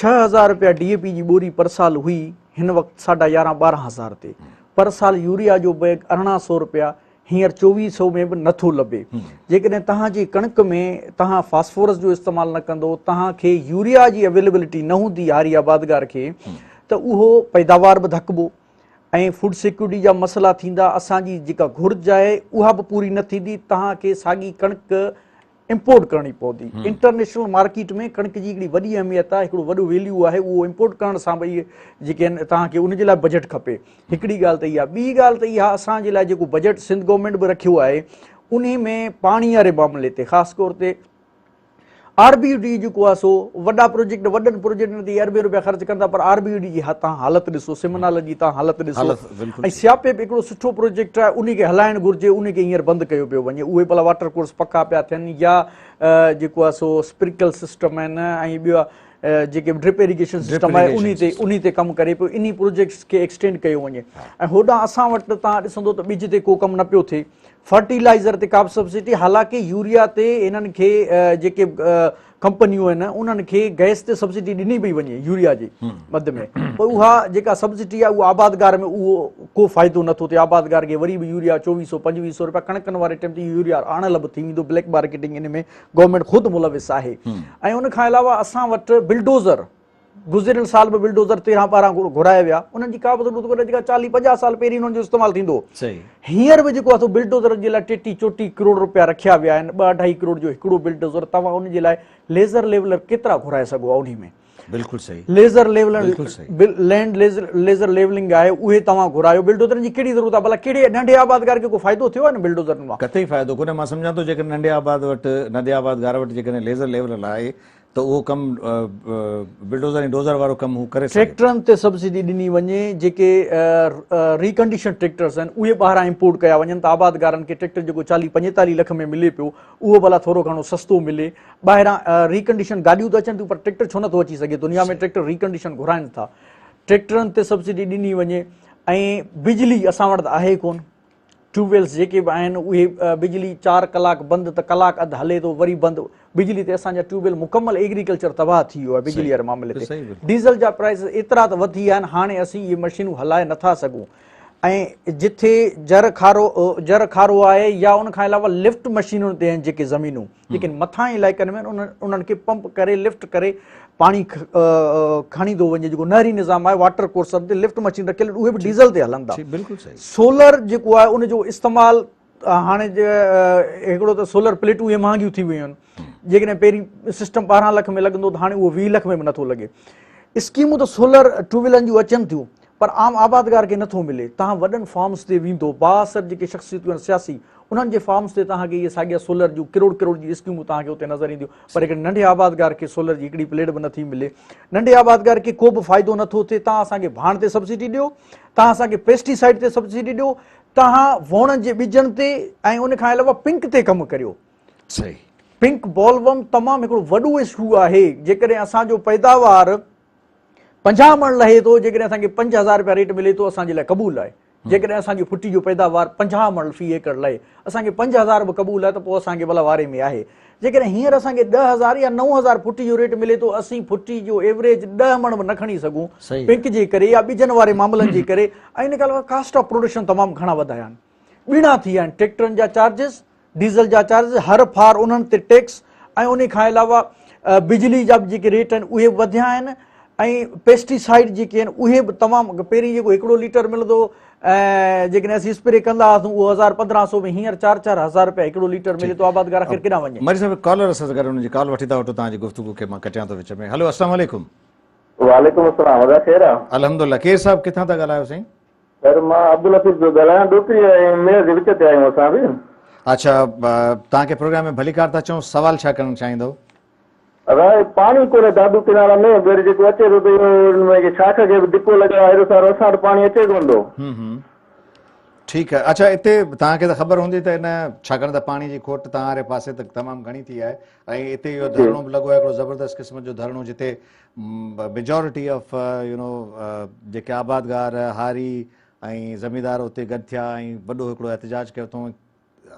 6000 رپيا ڊي اي پي جي ٻوري پر سال هئي هن وقت ساڍا يارهن ٻارهن هزار تي پر سال يوريا جو بيگ 1800 رپيا هينئر 2400 ۾ به نٿو لڀي جيڪڏهن توهان جي ڪڻڪ ۾ توهان فاسفورس جو استعمال نه ڪندو توهان کي يوريا جي اويليبلٽي نه هوندي هاري آبادگار کي ته اهو پيداوار به ڌڪبو ۽ فوڊ سيڪيورٽي جا مسئلا ٿيندا اسان جي جيڪا گهرج آهي اها به پوري نه ٿيندي توهان کي ساڳي ڪڻڪ امپورٽ ڪرڻي پوندي انٽرنيشنل مارڪيٽ ۾ ڪڻڪ جي هڪڙي وڏي اهميت آهي هڪڙو وڏو ويليو آهي اهو امپورٽ ڪرڻ سان به اهي جيڪي آهن توهان کي ان جي لاء بجيٽ کپي هڪڙي ڳالهه ته اها ٻي ڳالهه ته اها اسان جي لاء جيڪو بجيٽ سنڌ گورنمينٽ به رکيو آهي انهي ۾ پاڻي واري معاملي تي خاص طور تي آر بي ڊي جيڪو آهي سو وڏا پروجيڪٽ وڏن پروجيڪٽن تي اربين روپيا خرچ ڪن ٿا پر آر بي ڊي جي تان حالت ڏسو سم نالن جي تان حالت ڏسو ۽ سياپي به هڪڙو سٺو پروجيڪٽ آهي ان کي هلائڻ گهرجي ان کي هينئر بند ڪيو پيو وڃي اهي ڀلا واٽر ڪورس پڪا پيا ٿين يا جيڪو آهي سو اسپرنڪل سسٽم آهن ۽ ٻيو جيڪي به ڊرپ ايريگيشن سسٽم آهي انهي تي انهي تي ڪم ڪري پيو انهي پروجيڪٽس کي ايڪسٽينڊ ڪيو وڃي ۽ هوڏانهن اسان وٽ توهان ڏسندو ته ٻج تي ڪو ڪم نه پيو ٿئي فرٽيلائزر تي ڪا به سبسڊي حالانڪه يوريا تي هنن کي جيڪي ڪمپنيون آهن انهن کي گئس تي سبسڊي ڏني پئي وڃي يوريا جي مد ۾ پر اها جيڪا سبسڊي آهي اها آبادگار ۾ اهو ڪو فائدو نٿو ٿئي آبادگار کي وري به يوريا چوويهه سو پنجويهه سو روپيا ڪڻڪن واري ٽيم تي يوريا اڻ لڀ ٿي ويندو بليڪ مارڪيٽنگ ان ۾ گورنمينٽ خود ملوث آهي ۽ ان کان علاوه اسان وٽ بلڊوزر گذريل سال به بلڊوزر 13 12 گهرايا ويا انهن جي ڪا به ضرورت ڪونهي جيڪا 40 50 سال پهرين انهن جو استعمال ٿيندو هو هينئر به جيڪو آهي سو بلڊوزرن جي لاء ٽي ٽي چوٽيهه ڪروڙ روپيا رکيا ويا آهن ٻه اڍائي ڪروڙ جو هڪڙو بلڊوزر توهان ان جي لاء ليزر ليولر ڪيترا گهرائي سگهو ها انهي ۾ بلڪل صحيح laser leveller land laser levelling آهي اهي توهان گهرايو بلڊوزرن جي ڪهڙي ضرورت آهي ڀلا ڪهڙي ننڍي آبادگار کي ڪو فائدو ٿيو آهي نه بلڊوزرن مان قطعي فائدو ڪونهي مان سمجهان ٿو جيڪڏهن ننڍي آباد وٽ ننڍي آبادگار وٽ جيڪڏهن ليزر ليولر آهي ته اهو ڪم بلڊوزر ۽ ڊوزر وارو ڪم هو ڪري سگهي ٿو. ٽريڪٽرن تي سبسڊي ڏني وڃي، جيڪي ريڪنڊيشن ٽريڪٽرز آهن اهي ٻاهران امپورٽ ڪيا وڃن ته آبادگارن کي ٽريڪٽر جيڪو چاليهه پنجيتاليهه لک ۾ ملي پيو اهو ڀلا ٿورو گهڻو سستو ملي. ٻاهران ريڪنڊيشن گاڏيون ته اچن ٿيون پر ٽريڪٽر ڇو نٿو اچي سگهي دنيا ۾ ٽريڪٽر ريڪنڊيشن گهرائن ٿا. ٽريڪٽرن تي سبسڊي ڏني وڃي ۽ بجلي اسان وٽ ته آهي ڪونه. ٽيوب ويلز جيڪي به آهن اهي بجلي چار ڪلاڪ بند ته ڪلاڪ اڌ هلي ٿو وري بند بجلي تي اسان جا ٽيوب ويل مڪمل ايگريڪلچر تباهه ٿي ويو آهي بجلي واري معاملي تي ڊيزل جا پرائس ايترا ته وڌي ويا آهن هاڻي اسين اهي مشينون هلائي نٿا سگهون ۽ جٿي جر کارو جر کارو آهي يا ان کان علاوه لفٽ مشينن تي آهن جيڪي زمينون جيڪي مٿانهين علائقن ۾ آهن انهن کي پمپ ڪري لفٽ ڪري پاڻي کڻي ٿو وڃي جيڪو نهري نظام آهي واٽر ڪورسن تي لفٽ مشين رکيل اهي به ڊيزل تي هلن ٿا سولر جيڪو آهي ان جو استعمال هاڻي هڪڙو ته سولر پليٽون اهي مهانگيون ٿي ويون آهن جيڪڏهن پهرين سسٽم 12 لک ۾ لڳندو ته هاڻي اهو 20 لک ۾ به نٿو لڳي اسڪيمون ته سولر ٽو ويلرن جون اچن ٿيون پر عام آبادگار کي نٿو ملي. توهان وڏن فارمز تي ويندو، بااثر جيڪي شخصيتون آهن سياسي، انهن جي فارمز تي توهان کي اهي ساڳيا سولر جون ڪروڙ ڪروڙ جون اسڪيمون توهان کي اتي نظر اينديون پر هڪڙي ننڍي آبادگار کي سولر جي هڪڙي پليٽ به نٿي ملي. ننڍي آبادگار کي ڪو به فائدو نٿو ٿئي. توهان اسان کي ڀاڻ تي سبسڊي ڏيو، توهان اسان کي پيسٽي سائيڊ تي سبسڊي ڏيو، توهان ووڻن جي ٻجن تي ۽ ان کان علاوه پنڪ تي ڪم ڪريو. صحيح. پنڪ بولوم تمام هڪڙو وڏو اشو آهي. جيڪڏهن اسان جو پيداوار 50 مڻ لهي ٿو جيڪڏهن اسان کي 5000 رپيا ريٽ ملي ٿو اسان جي لاء قبول آهي جيڪڏهن اسان جي ڦٽي جو پيداوار 50 مڻ في ايڪڙ لهي اسان کي 5000 به قبول آهي ته پوء اسان کي ڀلا واري ۾ آهي جيڪڏهن هينئر اسان کي 10000 يا 9000 ڦٽي جو ريٽ ملي ٿو اسين ڦٽي جو ايوريج 10 مڻ به نه کڻي سگهون پنڪ جي ڪري يا ٻجن واري معاملن جي ڪري ۽ ان کان علاوه ڪاسٽ آف پروڊڪشن تمام گهڻا وڌايا آهن ٻيڻا ٿي ويا آهن ٽريڪٽرن جا چارجز ڊيزل جا چارجز هر ڦار انهن تي ٽيڪس ۽ ان کان علاوه بجلي جا به جيڪي ريٽ آهن اهي به وڌيا آهن ۽ پيسٽي سائيڊ جيڪي آهن اهي به تمام پهرين جيڪو هڪڙو ليٽر ملندو ۽ جيڪڏهن اسين اسپري ڪندا هئاسون اهو هزار پندرهن سو ۾ هينئر چار چار هزار روپيا هڪڙو ليٽر ملي ٿو آبادگار آخر ڪيڏانهن وڃي. مري صاحب ڪالر اسان سان گڏ انهن جي ڪال وٺي ٿا وٺون توهان جي گفتگو کي مان ڪٽيان ٿو وچ ۾ هلو السلام عليڪم. وعليڪم السلام ادا خير آ. الحمدلله ڪير صاحب ڪٿان ٿا ڳالهايو سائين. سر مان عبدالحفيظ پيو ڳالهايان ڏوڪري ۽ ميهڙ جي وچ تي آهيون اسان به. اڇا توهان کي پروگرام ۾ ڀليڪار ٿا چئون سوال ڇا ڪرڻ چاهيندؤ. ادا هي پاڻي ڪونهي دادو ڪنارا ۾ وري جيڪو اچي ٿو ته اهو ان ۾ شاخ کي به ڌڪو لڳل آهي ايڏو سارو اسان وٽ پاڻي اچي ڪونه ٿو. هم هم ٺيڪ آهي اڇا اتي توهان کي ته خبر هوندي ته ان ڇاڪاڻ ته پاڻي جي کوٽ توهان واري پاسي ته تمام گهڻي ٿي آهي ۽ اتي اهو ڌرڻو به لڳو آهي هڪڙو زبردست قسم جو ڌرڻو جتي ميجارٽي آف you نو جيڪي آبادگار هاري ۽ زميندار اتي گڏ ٿيا ۽ وڏو هڪڙو احتجاج ڪيو اٿئون.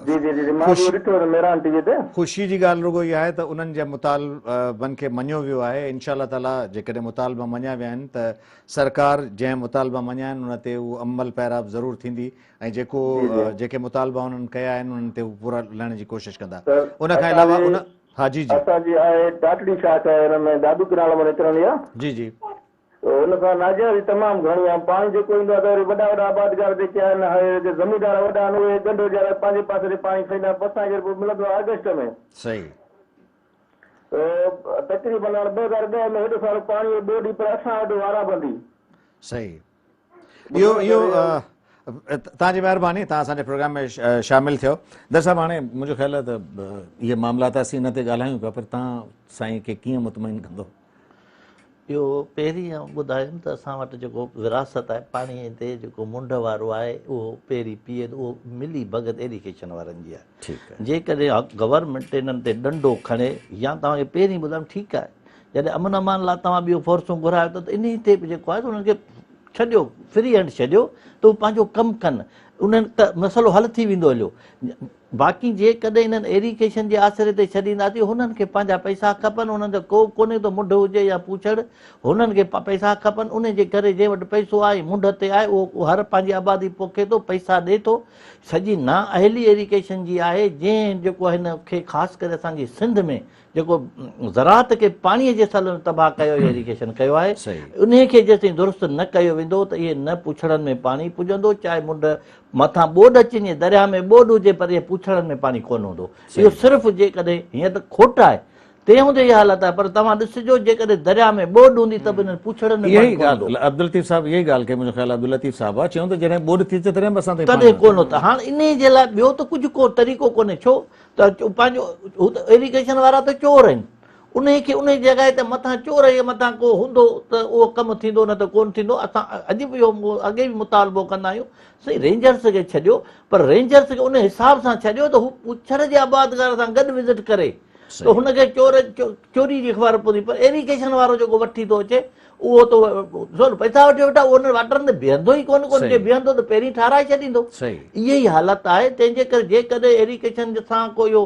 جي جي جي مان به ڏٺو ته مهراڻ ٽي وي تي. خوشي جي ڳالهه رڳو اها آهي ته انهن جي مطالبن کي مڃيو ويو آهي انشاء الله تعالي جيڪڏهن مطالبا مڃيا ويا آهن ته سرڪار جنهن مطالبا مڃيا آهن ان تي اهو عمل پيرا به ضرور ٿيندي ۽ جيڪو جيڪي مطالبا انهن ڪيا آهن انهن تي هو پورا لهڻ جي ڪوشش ڪندا ان کان علاوه ان ها جي جي. اسان جي آهي ٽاٽڙي شاخ آهي ان ۾ دادو ڪنال مان نڪرندي آهي. جي جي. ته ان سان ناجائزي تمام گهڻي آهي پاڻي جيڪو ايندو آهي ته وري وڏا وڏا آبادگار جيڪي آهن هي زميندار وڏا آهن اهي ڳنڍ وجهارائي پنهنجي پاسي تي پاڻي کڻي ايندا آهن پوء اسان کي پوء ملندو آهي آگسٽ ۾. صحيح. ته تقريبن هاڻ 2010 ۾ هيڏو سارو پاڻي ٻوڏ پر اسان وٽ وارا بندي. صحيح. اهو اهو توهان جي مهرباني توهان اسان جي پروگرام ۾ شامل ٿيو در صاحب هاڻي منهنجو خيال آهي ته اهي معاملا ته اسين ان تي ڳالهايون پيا پر توهان سائين کي ڪيئن مطمئن ڪندو اهو پهرين آئون ٻڌايم ته اسان وٽ جيڪو وراثت آهي پاڻي تي جيڪو منڍ وارو آهي اهو پهرين پيئي ته اهو ملي ڀڳت ايريگيشن وارن جي آهي جيڪڏهن گورنمينٽ انهن تي ڏنڊو کڻي يا توهان کي پهرين ٻڌايم ٺيڪ آهي جڏهن امن امان لاء توهان ٻيون فورسون گهرايو ٿا ته انهي تي به جيڪو آهي انهن کي ڇڏيو فري هينڊ ڇڏيو ته هو پنهنجو ڪم ڪن انهن ته مسئلو حل ٿي ويندو هليو باقي جيڪڏهن انهن ايريگيشن جي آسري تي ڇڏينداسين هنن کي پنهنجا پئسا کپن انهن جو ڪو ڪونهي ته منڍ هجي يا پوڇڙ هنن کي پئسا کپن انهي جي ڪري جنهن وٽ پئسو آهي منڍ تي آهي اهو هر پنهنجي آبادي پوکي ٿو پئسا ڏي ٿو سڄي نااهلي ايريگيشن جي آهي جنهن جيڪو هن کي خاص ڪري اسان جي سنڌ ۾ جيڪو زراعت کي پاڻي جي سل تباهه ڪيو ايريگيشن ڪيو آهي انهي کي جيستائين درست نه ڪيو ويندو ته اهي نه پوڇڙن ۾ پاڻي پڄندو چاهي منڍ مٿان ٻوڏ اچي وڃي درياهه ۾ ٻوڏ هجي پر اهي پوڇڙن ۾ پاڻي ڪونه هوندو اهو صرف جيڪڏهن هيئن ته کوٽ آهي تنهن هوندي اها حالت آهي پر توهان ڏسجو جيڪڏهن درياهه ۾ ٻوڏ هوندي ته به انهن پوڇڙن ۾ پاڻي ڪونه هوندو. عبداللطيف صاحب اها ئي ڳالهه ڪئي منهنجو خيال عبداللطيف صاحب آ چيائون ته جڏهن ٻوڏ ٿي اچي تڏهن به اسان تائين پاڻي تڏهن ڪونه ته هاڻ انهي جي لاء ٻيو ته ڪجهه ڪو طريقو ڪونهي ڇو ته پنهنجو هو ته ايريگيشن وارا ته چور آهن انهي کي انهي جڳهه تي مٿان چور جي مٿان ڪو هوندو ته اهو ڪم ٿيندو نه ته ڪونه ٿيندو اسان اڄ به اهو اڳي به مطالبو ڪندا آهيون سائين رينجرس کي ڇڏيو پر رينجرس کي ان حساب سان ڇڏيو ته هو پڇڙ جي آبادگار سان گڏ وزٽ ڪري ته هن کي چور چوري جي خبر پوندي پر ايريگيشن وارو جيڪو وٺي ٿو اچي اهو ته سو پئسا وٺي ويٺا اهو انهن واٽرن تي بيهندو ئي ڪونه ڪونه جي بيهندو ته پهرين ٺاهرائي ڇڏيندو اها ئي حالت آهي تنهن جي ڪري جيڪڏهن ايريگيشن سان ڪو اهو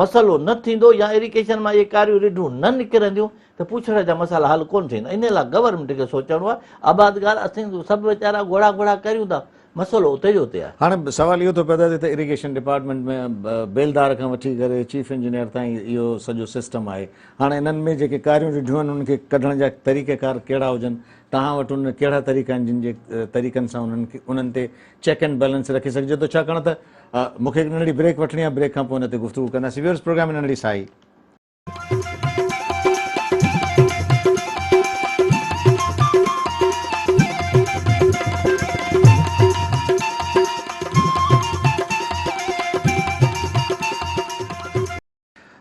مسئلو نه ٿيندو يا ايريگيشن مان اهي ڪاريون رڍون نه نڪرنديون ته پوڇڙ جا مسئلا حل ڪونه ٿيندا ان لاء گورنمينٽ کي سوچڻو آهي آبادگار اسين سڀ ويچارا گهوڙا گهوڙا ڪريون ٿا مسئلو اتي جو اتي آهي. هاڻي سوال اهو ٿو پيدا ٿئي ته ايريگيشن ڊپارٽمينٽ ۾ بيلدار کان وٺي ڪري چيف انجنيئر تائين اهو سڄو سسٽم آهي هاڻي انهن ۾ جيڪي ڪاريون رڍيون آهن انهن کي ڪڍڻ جا طريقه ڪار ڪهڙا هجن توهان وٽ ان ڪهڙا طريقا آهن جن جي طريقن سان انهن کي انهن تي چيڪ اينڊ بيلنس رکي سگهجي ٿو ڇاڪاڻ ته مون کي هڪ ننڍڙي بريڪ وٺڻي آهي بريڪ کان پوء ان تي گفتگو ڪنداسين ويورز پروگرام ۾ ننڍڙي ساهي.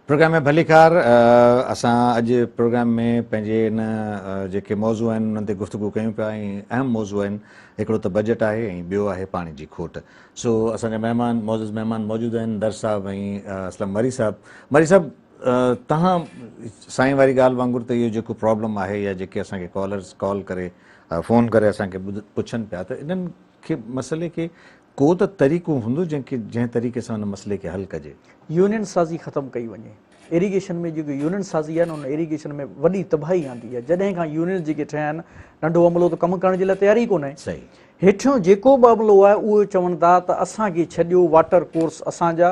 پروگرام ۾ ڀليڪار اسان اڄ پروگرام ۾ پنهنجي ان جيڪي موضوع آهن انهن تي گفتگو ڪيون پيا ۽ اهم موضوع آهن هڪڙو ته بجيٽ آهي ۽ ٻيو آهي پاڻي جي کوٽ سو اسان جا مهمان معزز مهمان موجود آهن در صاحب ۽ اسلم مري صاحب مري صاحب تهان سائين واري ڳالهه وانگر ته اهو جيڪو پرابلم آهي يا جيڪي اسان کي ڪالرز ڪال ڪري فون ڪري اسان کي پڇن پيا ته انهن کي مسئلي کي ڪو ته طريقو هوندو جنهن کي جنهن طريقي سان ان مسئلي کي حل ڪجي. يونين سازي ختم ڪئي وڃي. ايريگيشن ۾ جيڪي يونين سازي آهي نه ان ايريگيشن ۾ وڏي تباهي آندي آهي. جڏهن کان يونينز جيڪي ٺهيا آهن ننڍو عملو ته ڪم ڪرڻ جي لاء تيار ئي ڪونهي. صحيح. هيٺيون جيڪو به عملو آهي اهو چون ٿا ته اسان کي ڇڏيو واٽر ڪورس اسان جا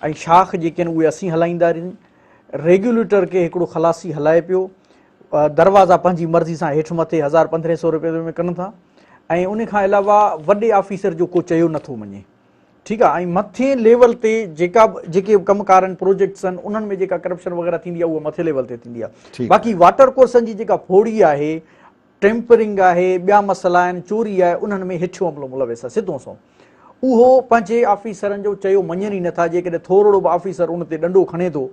۽ شاخ جيڪي آهن اهي اسين هلائيندارين ريگيوليٽر کي هڪڙو خلاصي هلائي پيو دروازا پنهنجي مرضي سان هيٺ مٿي هزار پندرهن سو روپيه ۾ ڪن ٿا ۽ ان کان علاوه وڏي آفيسر جو ڪو چيو نٿو مڃي ٺيڪ آهي ۽ مٿين ليول تي جيڪا جيڪي ڪم ڪار آهن پروجيڪٽس آهن انهن ۾ جيڪا ڪرپشن وغيره ٿيندي آهي اها مٿي ليول تي ٿيندي آهي باقي واٽر ڪورسن جي جيڪا ڦوڙي آهي ٽيمپرنگ آهي، ٻيا مسئلا آهن، چوري آهي، انهن ۾ هيٺيون عملو ملوث آهي، سڌو سنئون اهو پنهنجي آفيسرن جو چيو مڃين ئي نٿا، جيڪڏهن ٿورڙو به آفيسر ان تي ڏنڊو کڻي ٿو،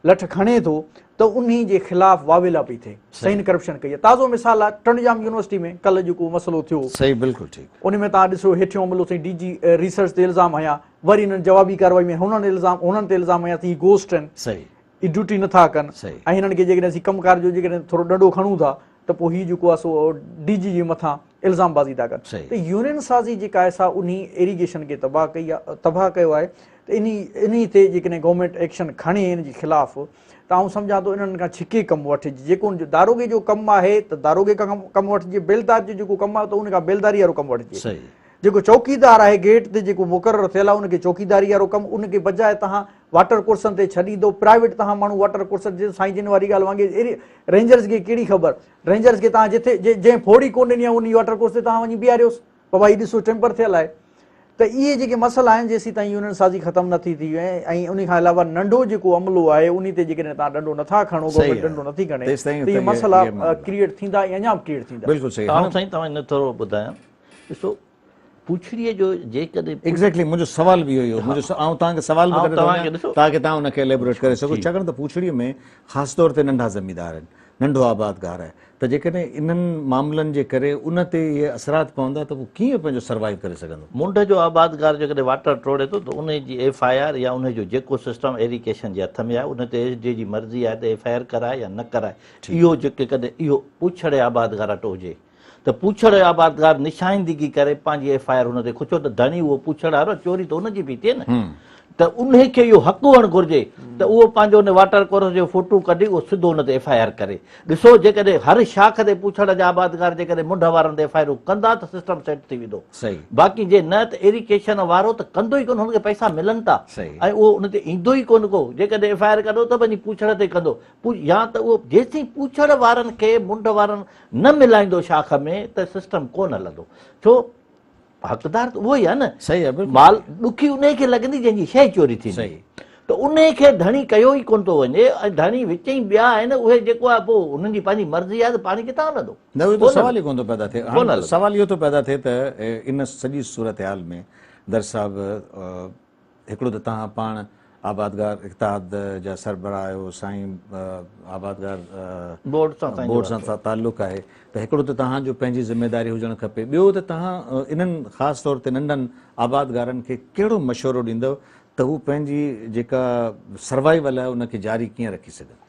لٺ کڻي ٿو ته انهي جي خلاف واويلا پئي ٿئي، سائين ڪرپشن ڪئي آهي، تازو مثال آهي ٽنڊ ڄام يونيورسٽي ۾ ڪلهه جيڪو مسئلو ٿيو، صحيح بلڪل ٺيڪ. ان ۾ توهان ڏسو هيٺيون عملو سائين ڊي جي ريسرچ تي الزام هنيا، وري انهن جوابي ڪارروائي ۾ هنن الزام هنن تي الزام هنيا ته هي گوسٽ آهن، صحيح. هي ڊيوٽي نٿا ڪن صحيح. ۽ هنن کي جيڪڏهن اسين ڪم ڪار جو جيڪڏهن ٿورو ڏنڊو کڻون ٿا ته پوء هي جيڪو آهي سو ڊي جي جي مٿان الزام بازي ٿا ڪن ته يونين سازي جيڪا آهي سا انهي ايريگيشن کي تباهه ڪئي آهي تباهه ڪيو آهي ته انهي انهي تي جيڪڏهن گورنمينٽ ايڪشن کڻي ان جي خلاف ته آئون سمجهان ٿو انهن کان ڇڪي ڪم وٺجي جيڪو ان جو داروغي جو ڪم آهي ته داروغي کان ڪم وٺجي بيلدار جو جيڪو ڪم آهي ته ان کان بيلداري وارو ڪم وٺجي جيڪو چوڪيدار آهي گيٽ تي جيڪو مقرر ٿيل آهي ان کي چوڪيداري وارو ڪم ان کي بجاء تهان واٽر ڪورسن تي ڇڏيندو پرائيويٽ تهان ماڻهو واٽر ڪورسن تي سائين جن واري ڳالهه وانگي رينجرز کي ڪهڙي خبر رينجرز کي تهان جٿي جنهن ڦوڙي ڪونه ڏني آهي ان واٽر ڪورس تي تهان وڃي بيهاريوس بابا هي ڏسو ٽيمپر ٿيل آهي ته اهي جيڪي مسئلا آهن جيسين تائين يونين سازي ختم نه ٿي ٿي ۽ ان کان علاوه ننڍو جيڪو عملو آهي ان تي جيڪڏهن تهان ڏنڊو نٿا کڻو گورنمينٽ ڏنڊو نٿي کڻي ته اهي مسئلا ڪريئيٽ ٿيندا ۽ اڃا به ڪريئيٽ ٿيندا. بلڪل صحيح. آئون سائين توهان کي ٿورو ٻڌايان ڏسو پوڇڙيء جو جيڪڏهن ايگزيڪٽلي منهنجو سوال به اهو ئي هو منهنجو آئون توهان کي سوال به ڪري ٿو وڃان تاڪه توهان ان کي اليبوريٽ ڪري سگهو ڇاڪاڻ ته پوڇڙيء ۾ خاص طور تي ننڍا زميندار آهن ننڍو آبادگار آهي ته جيڪڏهن انهن معاملن جي ڪري ان تي اهي اثرات پوندا ته هو ڪيئن پنهنجو سروائيو ڪري سگهندو؟ منڍ جو آبادگار جيڪڏهن واٽر ٽوڙي ٿو ته انهي جي ايف I R يا انهي جو جيڪو سسٽم ايريگيشن جي هٿ ۾ آهي ان تي ايس ڊي جي مرضي آهي ته ايف I R ڪرائي يا نه ڪرائي اهو جيڪڏهن اهو پوڇڙي آبادگار وٽ هجي ته پوڇڙ آبادگار نشاندگي ڪري پنهنجي ايف I R هن تي ڇو ته ڌڻي اهو پوڇڙ وارو چوري ته ان جي پئي ٿئي نه ته انهي کي اهو حق هئڻ گهرجي ته اهو پنهنجو ان واٽر ڪورس جو فوٽو ڪڍي اهو سڌو ان تي ايف I R ڪري. ڏسو جيڪڏهن هر شاخ تي پوڇڙ جا آبادگار جيڪڏهن منڍ وارن تي ايف I آرون ڪندا ته سسٽم سيٽ ٿي ويندو. باقي جي نه ته ايريگيشن وارو ته ڪندو ئي ڪونه هن کي پئسا ملن ٿا ۽ اهو ان تي ايندو ئي ڪونه ڪو جيڪڏهن ايف I R ڪندو ته وڃي پوڇڙ تي ڪندو يا ته اهو جيسين پوڇڙ وارن کي منڍ وارن نه ملائيندو شاخ ۾ ته سسٽم ڪونه هلندو ڇو حقدار ته اهو ئي آهي نه صحيح آهي بلڪل مال ڏکي انهي کي لڳندي جنهن جي شيء چوري ٿيندي صحيح ته انهي کي ڌڻي ڪيو ئي ڪونه ٿو وڃي ۽ ڌڻي وچ ئي ٻيا آهن اهي جيڪو آهي پوء انهن جي پنهنجي مرضي آهي ته پاڻي ڪٿان هلندو نه اهو ته سوال ئي ڪونه ٿو پيدا ٿئي ڪونه هاڻي سوال اهو ٿو پيدا ٿئي ته ان سڄي صورتحال ۾ در صاحب هڪڙو ته توهان پاڻ آبادگار اتحاد جا سربراهه آهيو، سائين آبادگار بورڊ سان بورڊ سان تعلق آهي ته هڪڙو ته توهان جو پنهنجي ذميواري هجڻ کپي، ٻيو ته توهان انهن خاص طور تي ننڍن آبادگارن کي ڪهڙو مشورو ڏيندؤ ته هو پنهنجي جيڪا سروائيول آهي ان کي جاري ڪيئن رکي سگهن؟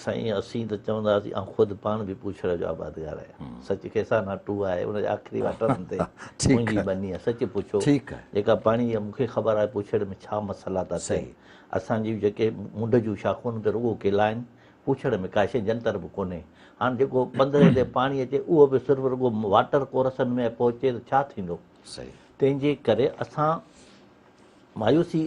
سائين اسين ته چونداسين آئون خود پاڻ به پوڇڙ جو آبادگار آهيان سچ کيسانا ٽو آهي ان جي آخري واٽرن تي منهنجي ٻني آهي سچ پڇو جيڪا پاڻي جي مونکي خبر آهي پوڇڙ ۾ ڇا مسئلا ٿا ٿين اسان جي جيڪي منڍ جون شاخون تي رڳو ڪيلا آهن پوڇڙ ۾ ڪا شيء جنتر به ڪونهي هاڻ جيڪو پندرهين تي پاڻي اچي اهو به صرف رڳو واٽر ڪورسن ۾ پهچي ته ڇا ٿيندو تنهن جي ڪري اسان مايوسي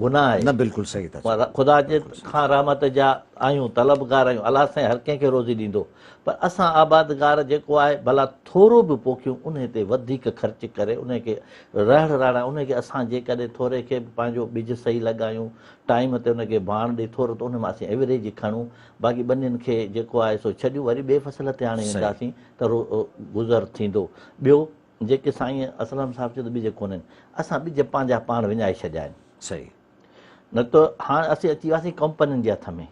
گناهه آهي. نه بلڪل صحيح ٿا چئو. خدا جي کان رحمت جا آهيون طلبگار آهيون الله سائين هر ڪنهن کي روزي ڏيندو پر اسان آبادگار جيڪو آهي ڀلا ٿورو به پوکيون انهي تي وڌيڪ خرچ ڪري انهي کي رهڙ راڙا انهي کي اسان جيڪڏهن ٿوري کي به پنهنجو ٻج صحيح لڳايون ٽائيم تي ان کي ڀاڻ ڏئي ٿورو ته انهي مان اسين ايوريج کڻون باقي ٻنين کي جيڪو آهي سو ڇڏيون وري ٻئي فصل تي آڻي وينداسين ته گذر ٿيندو ٻيو جيڪي سائين اسلم صاحب چيو ته ٻج ڪونهن، اسان ٻج پنهنجا پاڻ وڃائي ڇڏيا آهن. صحيح. نه ته هاڻ اسين اچي وياسين ڪمپنين جي هٿ ۾.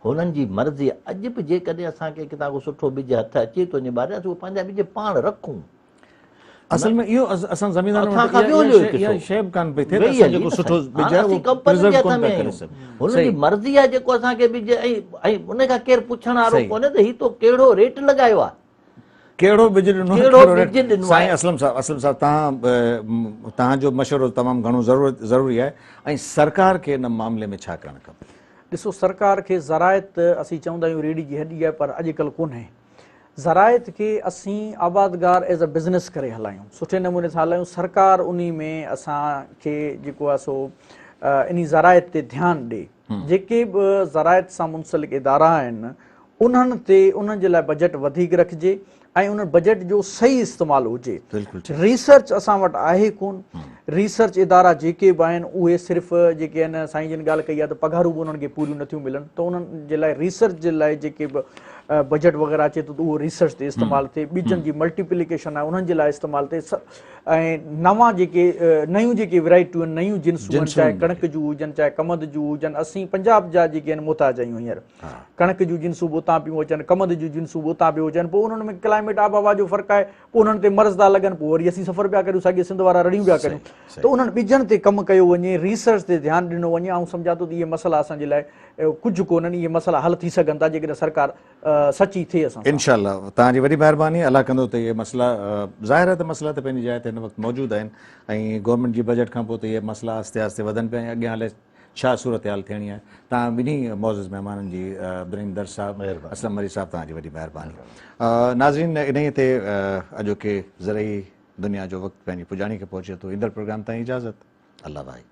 هنن جي مرضي اڄ به جيڪڏهن اسان کي ڪٿان ڪو سٺو ٻج هٿ اچي ٿو وڃي ٻاري اسين اهو پنهنجا ٻج پاڻ رکون. اصل ۾ اهو اسان زميندارن وٽ اها شيء به ڪانه پئي ٿئي ته اسان جيڪو سٺو ٻج آهي اهو پرزرو ڪونه پيا ڪري سگهون. هنن جي مرضي آهي جيڪو اسان کي ٻج ۽ ان کان ڪير پڇڻ وارو ڪونهي ته هي تو ڪهڙو ريٽ لڳايو آهي. ڪهڙو ٻج ڏنو آهي ڪهڙو ٻج ڏنو آهي. سائين اسلم صاحب اسلم صاحب توهان توهان جو مشورو تمام گهڻو ضروري آهي ۽ سرڪار کي ان معاملي ۾ ڇا ڪرڻ کپي؟ ڏسو سرڪار کي زراعت اسين چوندا آهيون ريڙهي جي هڏي آهي پر اڄڪلهه ڪونهي. زراعت کي اسين آبادگار ايز ا بزنس ڪري هلايون سٺي نموني سان هلايون سرڪار انهي ۾ اسان کي جيڪو آهي سو انهي زراعت تي ڌيان ڏي جيڪي به زراعت سان منسلڪ ادارا آهن انهن تي انهن جي لاء بجيٽ وڌيڪ رکجي ۽ ان بجيٽ جو صحيح استعمال هجي. ريسرچ اسان وٽ آهي ڪون، ريسرچ ادارا جيڪي به آهن اهي صرف جيڪي آهن سائين جن ڳالهه ڪئي آهي ته پگهارون به انهن کي پوريون نٿيون ملن ته انهن جي لاء ريسرچ جي لاء جيڪي به بجيٽ وغيره اچي ٿو ته اهو ريسرچ تي استعمال ٿئي، ٻجن جي ملٽيپليڪيشن آهي انهن جي لاء استعمال ٿئي ۽ نوان جيڪي نيون جيڪي ورائٽيون آهن نيون جنسون آهن چاهي ڪڻڪ جون هجن چاهي ڪمند جون هجن اسين پنجاب جا جيڪي آهن محتاج آهيون هينئر. ڪڻڪ جون جنسون به اتان پيون اچن، ڪمند جون جنسون به اتان پيون اچن، پوء انهن ۾ ڪلائميٽ آبهوا جو فرق آهي، پوء انهن تي مرض ٿا لڳن، پوء وري اسين سفر پيا ڪريون، ساڳي سنڌ وارا رڙيون پيا ڪريون ته انهن ٻجن تي ڪم ڪيو وڃي، ريسرچ تي ڌيان ڏنو وڃي، آئون سمجهان ٿو ته اهي مسئلا اسان جي لاء ڪجهه ڪونهن، اهي مسئلا حل ٿي سگهن ٿا جيڪڏهن سرڪار سچي ٿئي اسان سان. انشاء الله توهان جي وڏي مهرباني الله ڪندو ته اهي مسئلا ظاهر آهي ته مسئلا ته پنهنجي جاء تي هن وقت موجود آهن ۽ گورنمينٽ جي بجيٽ کان پوء ته اهي مسئلا آهستي آهستي وڌن پيا ۽ اڳيان هلي ڇا صورتحال ٿيڻي آهي توهان ٻنهي معزز مهمانن جي عبدالرحيم درس صاحب اسلم مري صاحب توهان جي وڏي مهرباني ناظرين انهي تي اڄوڪي زرعي دنيا جو وقت پنهنجي پڄاڻي کي پهچي ٿو ايندڙ پروگرام تائين اجازت الله ڀائي.